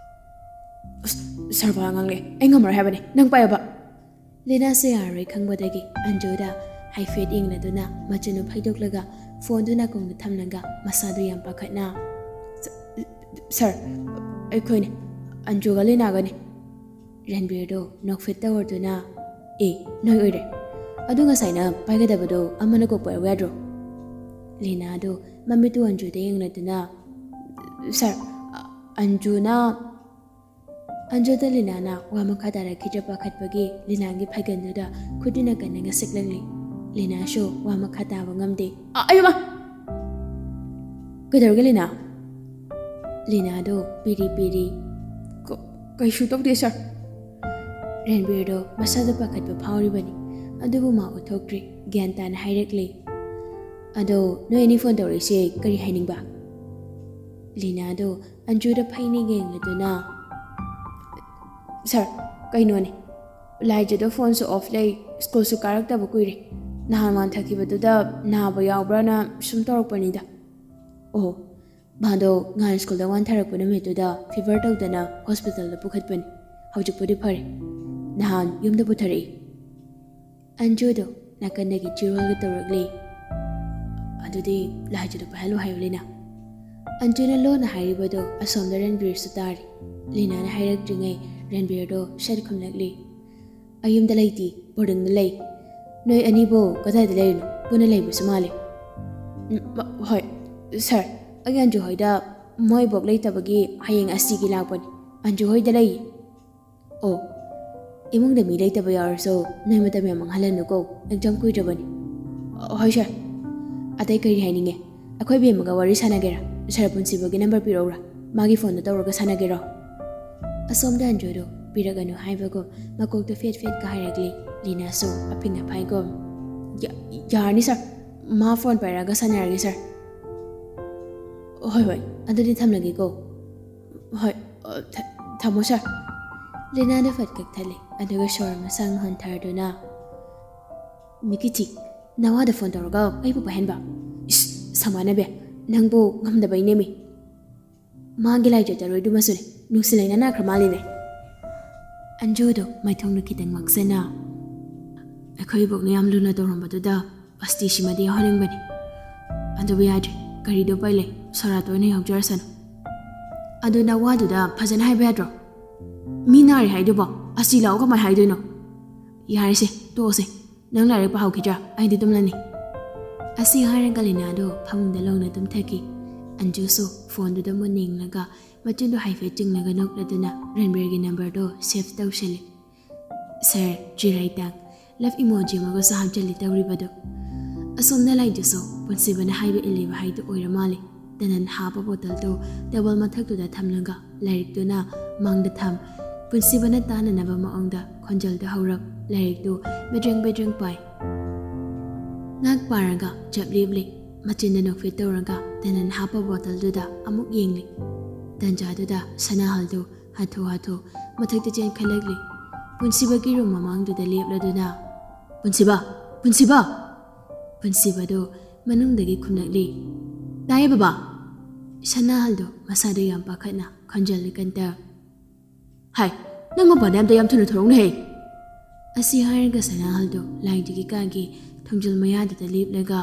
"ꯑꯁ, ꯁꯥꯔ, ꯋꯥ ꯉꯥꯡꯂꯦ, ꯑꯩ ꯉꯝꯃꯔꯣꯏ ꯍꯥꯏꯕꯅꯦ, ꯅꯪ ꯄꯥꯏꯌꯣꯕ꯫" ꯂꯤꯅꯥꯁꯦ ꯌꯥꯔꯔꯣꯏ ꯈꯪꯕꯗꯒꯤ ꯑꯟꯖꯨꯗ ꯍꯥꯏꯐꯦꯠ ꯌꯦꯡꯂꯗꯨꯅ ꯃꯆꯤꯟꯗꯨ ꯐꯩꯗꯣꯛꯂꯒ ꯐꯣꯟꯗꯨ ꯅꯥꯀꯣꯡꯗ ꯊꯝꯂꯒ ꯃꯁꯥꯗꯨ ꯌꯥꯝ ꯄꯥꯈꯠꯅ, "ꯁ-, ꯁꯥꯔ, ꯑꯩꯈꯣꯏꯅꯤ, ꯑꯟꯖꯨꯒ ꯂꯤꯅꯥꯒꯅꯤ꯫" ꯔꯟꯕꯤꯔꯗꯨ ꯅꯣꯛꯐꯦꯠ ꯇꯧꯔꯗꯨꯅ, "ꯑꯦ, ꯅꯣꯏ ꯑꯣꯏꯔꯦ꯫ ꯑꯗꯨ ꯉꯁꯥꯏꯅ ꯄꯥꯏꯒꯗꯕꯗꯣ ꯑꯃꯅ ꯀꯣꯛ ꯄꯥꯏꯔꯛꯎ ꯌꯥꯗ꯭ꯔꯣ?" ꯂꯤꯅꯥꯗꯨ ꯃꯃꯤꯠꯇꯨ ꯑꯟꯖꯨꯗ ꯌꯦꯡꯂꯗꯨꯅ, "ꯁꯥꯔ, ꯑ-, ꯑꯟꯖꯨꯅ," ꯑꯟꯖꯨꯗ ꯂꯤꯅꯥꯅ ꯋꯥ ꯃꯈꯥ ꯇꯥꯔꯛꯈꯤꯗ꯭ꯔꯥ ꯄꯥꯈꯠꯄꯒꯤ ꯂꯤꯅꯥꯒꯤ ꯐꯩꯒꯟꯗꯨꯗ ꯈꯨꯠꯇꯨꯅ ꯀꯟꯅ ꯉꯁꯤꯛꯂꯛꯂꯤ꯫ ꯂꯤꯅꯥꯁꯨ ꯋꯥ ꯃꯈꯥ ꯇꯥꯕ ꯉꯝꯗꯦ꯫ "ꯑ-, ꯑꯌꯣꯃ!" "ꯀꯩꯗꯧꯔꯒꯦ, ꯂꯤꯅꯥ?" ꯂꯤꯅꯥꯗꯣ ꯄꯤꯔꯤ ꯄꯤꯔꯤ, "ꯀ-, ꯀꯩꯁꯨ ꯇꯧꯗꯦ, ꯁꯥꯔ꯫" ꯔꯟꯕꯤꯔꯗꯣ ꯃꯁꯥꯗ ꯄꯥꯈꯠꯄ ꯐꯥꯎꯔꯤꯕꯅꯤ, ꯑꯗꯨꯕꯨ ꯃꯥ ꯎꯠꯊꯣꯛꯇ꯭ꯔꯤ꯫ ꯒ꯭ꯌꯥꯟ ꯇꯥꯅ ꯍꯥꯏꯔꯛꯂꯤ, "ꯑꯗꯣ ꯅꯣꯏ ꯑꯅꯤ ꯐꯣꯟ ꯇꯧꯔꯛꯏꯁꯦ ꯀꯔꯤ ꯍꯥꯏꯅꯤꯡꯕ?" ꯂꯤꯅꯥꯗꯣ ꯑꯟꯖꯨꯗ ꯐꯩꯅ ꯌꯦꯡꯂꯗꯨꯅ, "ꯁꯥꯔ, ꯀꯩꯅꯣꯅꯦ, ꯂꯥꯏꯖꯗꯣ ꯐꯣꯟꯁꯨ ꯑꯣꯐ ꯂꯩ, ꯁ꯭ꯀꯨꯜꯁꯨ ꯀꯥꯔꯛꯇꯕ ꯀꯨꯏꯔꯦ꯫ ꯅꯍꯥꯟ ꯋꯥꯟꯊꯈꯤꯕꯗꯨꯗ ꯅꯥꯕ ꯌꯥꯎꯕ꯭ꯔꯥꯅ ꯁꯨꯝ ꯇꯧꯔꯛꯄꯅꯤꯗ꯫" "ꯑꯣ, ꯃꯥꯗꯣ ꯅꯍꯥꯟ ꯁ꯭ꯀꯨꯜꯗ ꯋꯥꯟꯊꯔꯛꯄ ꯅꯨꯃꯤꯠꯇꯨꯗ ꯐꯤꯚꯔ ꯇꯧꯗꯅ ꯍꯣꯁꯄꯤꯇꯥꯜꯗ ꯄꯨꯈꯠꯄꯅꯤ꯫ ꯍꯧꯖꯤꯛꯄꯨꯗꯤ ꯐꯔꯦ꯫ ꯅꯍꯥꯟ ꯌꯨꯝꯗ ꯄꯨꯊꯔꯛꯏ꯫" ꯑꯟꯖꯨꯗꯣ ꯅꯥꯀꯟꯗꯒꯤ ꯆꯤꯔꯣꯜꯒ ꯇꯧꯔꯛꯂꯤ꯫ "ꯑꯗꯨꯗꯤ ꯂꯥꯏꯖꯗꯣ ꯄꯥꯏꯍꯜꯂꯨ ꯍꯥꯏꯌꯨ, ꯂꯤꯅꯥ꯫" ꯑꯟꯖꯨꯅ ꯂꯣꯟꯅ ꯍꯥꯏꯔꯤꯕꯗꯣ ꯑꯁꯣꯝꯗ ꯔꯟꯕꯤꯔꯁꯨ ꯇꯥꯔꯤ꯫ ꯂꯤꯅꯥꯅ ꯍꯥꯏꯔꯛꯇ꯭ꯔꯤꯉꯩ ꯔꯟꯕꯤꯔꯗꯣ ꯁꯠ ꯈꯨꯝꯂꯛꯂꯤ, "ꯑꯩ ꯌꯨꯝꯗ ꯂꯩꯇꯦ, ꯕꯣꯔꯗꯤꯡꯗ ꯂꯩ꯫ ꯅꯣꯏ ꯑꯅꯤꯕꯨ ꯀꯗꯥꯏꯗ ꯂꯩꯔꯤꯅꯣ? ꯄꯨꯟꯅ ꯂꯩꯕꯁꯨ ꯃꯥꯜꯂꯦ꯫" "ꯎꯝ, ꯃ-, ꯍꯣꯏ, ꯁꯥꯔ, ꯑꯩ ꯑꯟꯖꯨ ꯍꯣꯏꯗ ꯃꯣꯏ ꯕꯣꯛ ꯂꯩꯇꯕꯒꯤ ꯍꯌꯦꯡ ꯑꯁꯤꯒꯤ ꯂꯥꯛꯄꯅꯤ꯫ ꯑꯟꯖꯨ ꯍꯣꯏꯗ ꯂꯩꯌꯦ꯫" "ꯑꯣ, ꯏꯃꯨꯡꯗ ꯃꯤ ꯂꯩꯇꯕ ꯌꯥꯎꯔꯁꯨ ꯅꯣꯏ ꯃꯇꯝ ꯌꯥꯝ ꯃꯥꯡꯍꯜꯂꯅꯨꯀꯣ, ꯑꯦꯛꯖꯥꯝ ꯀꯨꯏꯗ꯭ꯔꯕꯅꯤ꯫ ꯑ, ꯍꯣꯏ ꯁꯥꯔ꯫ ꯑꯇꯩ ꯀꯔꯤ ꯍꯥꯏꯅꯤꯡꯉꯦ? ꯑꯩꯈꯣꯏ ꯕꯦꯝꯃꯒ ꯋꯥꯔꯤ ꯁꯥꯟꯅꯒꯦꯔꯥ? ꯁꯥꯔ ꯄꯨꯟꯁꯤꯕꯒꯤ ꯅꯝꯕꯔ ꯄꯤꯔꯛꯎꯔꯥ? ꯃꯥꯒꯤ ꯐꯣꯟꯗ ꯇꯧꯔꯒ ꯁꯥꯟꯅꯒꯦꯔꯣ? ꯑꯁꯣꯝꯗ ꯑꯟꯖꯨꯗꯣ ꯄꯤꯔꯛꯑꯅꯨ ꯍꯥꯏꯕꯒꯨꯝ ꯃꯀꯣꯛꯇ ꯐꯦꯠ ꯐꯦꯠꯀ ꯍꯥꯏꯔꯛꯂꯤ꯫ ꯂꯤꯅꯥꯁꯨ ꯑꯐꯤꯡ ꯑꯐꯥꯏꯒꯨꯝ, "ꯌꯥ-, ꯌꯥꯔꯅꯤ ꯁꯥꯔ, ꯃꯥ ꯐꯣꯟ ꯄꯥꯏꯔꯛꯑꯒ ꯁꯥꯟꯅꯔꯒꯦ ꯁꯥꯔ꯫ ꯍꯣꯏ ꯍꯣꯏ, ꯑꯗꯨꯗꯤ ꯊꯝꯂꯒꯦꯀꯣ꯫ ꯍꯣꯏ, ꯑ, ꯊ-, ꯊꯝꯃꯣ ꯁꯥꯔ꯫" ꯂꯤꯅꯥꯗ ꯐꯠ ꯀꯛꯊꯠꯂꯤ, ꯑꯗꯨꯒ ꯁꯣꯔ ꯑꯃ ꯁꯥꯡꯅ ꯍꯣꯟꯊꯔꯗꯨꯅ, "ꯃꯤꯀꯤꯆꯤ, ꯅꯋꯥꯗ ꯐꯣꯟ ꯇꯧꯔꯒ ꯑꯩꯕꯨ ꯄꯥꯏꯍꯟꯕ? ꯏꯁ, ꯁꯃꯥꯅꯕꯦ, ꯅꯪꯕꯨ ꯉꯝꯗꯕꯩꯅꯦꯃꯤ꯫ ꯃꯥꯒꯤ ꯂꯥꯏꯆꯠ ꯆꯔꯣꯏꯗꯨꯃꯁꯨꯅꯦ, ꯅꯨꯡꯁꯤ ꯂꯩꯅ ꯅꯥꯈ꯭ꯔ ꯃꯥꯜꯂꯤꯅꯦ꯫" ꯑꯟꯖꯨꯗꯣ ꯃꯥꯏꯊꯣꯡꯗ ꯈꯤꯇꯪ ꯃꯛꯁꯟꯅ, "ꯑꯩꯈꯣꯏ ꯏꯕꯣꯛꯅ ꯌꯥꯝ ꯂꯨꯅ ꯇꯧꯔꯝꯕꯗꯨꯗ ꯑꯁꯇꯤꯁꯤꯃꯗꯤ ꯌꯥꯎꯍꯟꯅꯤꯡꯕꯅꯤ꯫ ꯑꯗꯨꯕꯨ ꯌꯥꯗ꯭ꯔꯦ, ꯀꯔꯤꯗꯤ ꯎꯄꯥꯏ ꯂꯩ, ꯁꯣꯔꯥꯠꯇ ꯑꯣꯏꯅ ꯌꯥꯎꯖꯔꯁꯅꯨ꯫ ꯑꯗꯨ ꯅꯋꯥꯗꯨꯗ ꯐꯖꯅ ꯍꯥꯏꯕ ꯌꯥꯗ꯭ꯔꯣ? ꯃꯤ ꯅꯥꯔꯦ ꯍꯥꯏꯗꯨꯕꯣ ꯑꯁꯤ ꯂꯥꯛꯑꯣ ꯀꯃꯥꯏ ꯍꯥꯏꯗꯣꯏꯅꯣ? ꯌꯥꯔꯦꯁꯦ, ꯇꯣꯛꯑꯁꯦ, ꯅꯪ ꯂꯥꯏꯔꯤꯛ ꯄꯥꯍꯧꯈꯤꯗ꯭ꯔꯥ? ꯑꯩꯗꯤ ꯇꯨꯝꯂꯅꯤ꯫" ꯑꯁꯤ ꯍꯥꯏꯔꯒ ꯂꯤꯅꯥꯗꯣ ꯐꯃꯨꯡꯗ ꯂꯣꯡꯅ ꯇꯨꯝꯊꯈꯤ꯫ ꯑꯟꯖꯨꯁꯨ ꯐꯣꯟꯗꯨꯗ ꯃꯨꯟꯅ ꯌꯦꯡꯂꯒ ꯃꯆꯤꯟꯗꯣ ꯍꯥꯏꯐꯦꯠ ꯆꯤꯡꯂꯒ ꯅꯣꯛꯂꯗꯨꯅ ꯔꯟꯕꯤꯔꯒꯤ ꯅꯝꯕꯔꯗꯣ ꯁꯦꯚ ꯇꯧꯁꯤꯜꯂꯤ꯫ ꯁꯥꯔ, ꯆꯤꯔꯥꯏꯇꯥꯡ, ꯂꯚ ꯏꯃꯣꯖꯤ ꯑꯃꯒꯁꯨ ꯍꯥꯞꯆꯤꯜꯂꯤ ꯇꯧꯔꯤꯕꯗꯨ꯫ ꯑꯁꯣꯝꯗ ꯂꯥꯏꯗꯨꯁꯨ ꯄꯨꯟꯁꯤꯕꯅ ꯍꯥꯏꯕ ꯏꯜꯂꯤꯕ ꯍꯥꯏꯗꯨ ꯑꯣꯏꯔ ꯃꯥꯜꯂꯤ꯫ ꯇꯅꯟ ꯍꯥꯞꯄ ꯕꯣꯇꯜꯗꯨ ꯇꯦꯕꯜ ꯃꯊꯛꯇꯨꯗ ꯊꯝꯂꯒ ꯂꯥꯏꯔꯤꯛꯇꯨꯅ ꯃꯥꯡꯗ ꯊꯝ, ꯄꯨꯟꯁꯤꯕꯅ ꯇꯥꯅꯅꯕ ꯃꯑꯣꯡꯗ ꯈꯣꯟꯖꯦꯜꯗꯨ ꯍꯧꯔꯞ ꯂꯥꯏꯔꯤꯛꯇꯨ ꯕꯦꯗ꯭ꯔꯦꯡ ꯕꯦꯗ꯭ꯔꯦꯡ ꯄꯥꯏ꯫ ꯉꯥꯛ ꯄꯥꯔꯒ ꯆꯞ ꯂꯦꯞꯂꯤ꯫ ꯃꯆꯤꯟꯗ ꯅꯣꯛꯐꯦꯠ ꯇꯧꯔꯒ ꯇꯅꯟ ꯍꯥꯞꯄ ꯕꯣꯇꯜꯗꯨꯗ ꯑꯃꯨꯛ ꯌꯦꯡꯂꯤ꯫ ꯇꯟꯖꯥꯗꯨꯗ ꯁꯅꯥꯍꯜꯗꯨ ꯍꯥꯊꯨ ꯍꯥꯊꯨ ꯃꯊꯛꯇ ꯆꯦꯟꯈꯠꯂꯛꯂꯤ꯫ ꯄꯨꯟꯁꯤꯕꯒꯤ ꯔꯨꯝ ꯃꯃꯥꯡꯗꯨꯗ ꯂꯦꯞꯂꯗꯨꯅ, "ꯄꯨꯟꯁꯤꯕ! ꯄꯨꯟꯁꯤꯕ!" ꯄꯨꯟꯁꯤꯕꯗꯨ ꯃꯅꯨꯡꯗꯒꯤ ꯈꯨꯝꯂꯛꯂꯤ꯫ "ꯇꯥꯏꯌꯦ ꯕꯕꯥ!" ꯁꯅꯥꯍꯜꯗꯨ ꯃꯁꯥꯗ ꯌꯥꯝ ꯄꯥꯈꯠꯅ ꯈꯣꯟꯖꯦꯜꯗ ꯀꯟꯇ, "ꯍꯥꯏ, ꯅꯪ ꯃꯄꯥꯟꯗ ꯑꯝꯇ ꯌꯥꯝ ꯊꯨꯅ ꯊꯣꯔꯛꯎꯅꯦꯍꯦ!" ꯑꯁꯤ ꯍꯥꯏꯔꯒ ꯁꯅꯥꯍꯜꯗꯨ ꯂꯥꯏꯗꯨꯒꯤ ꯀꯥꯒꯤ ꯊꯣꯡꯖꯤꯜ ꯃꯌꯥꯗꯨꯗ ꯂꯦꯞꯂꯒ,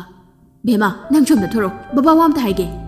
"ꯕꯦꯝꯃ, ꯅꯪ ꯁꯣꯝꯗ ꯊꯣꯔꯛꯑꯣ, ꯕꯕꯥ ꯋꯥ ꯑꯝꯇ ꯍꯥꯏꯒꯦ!"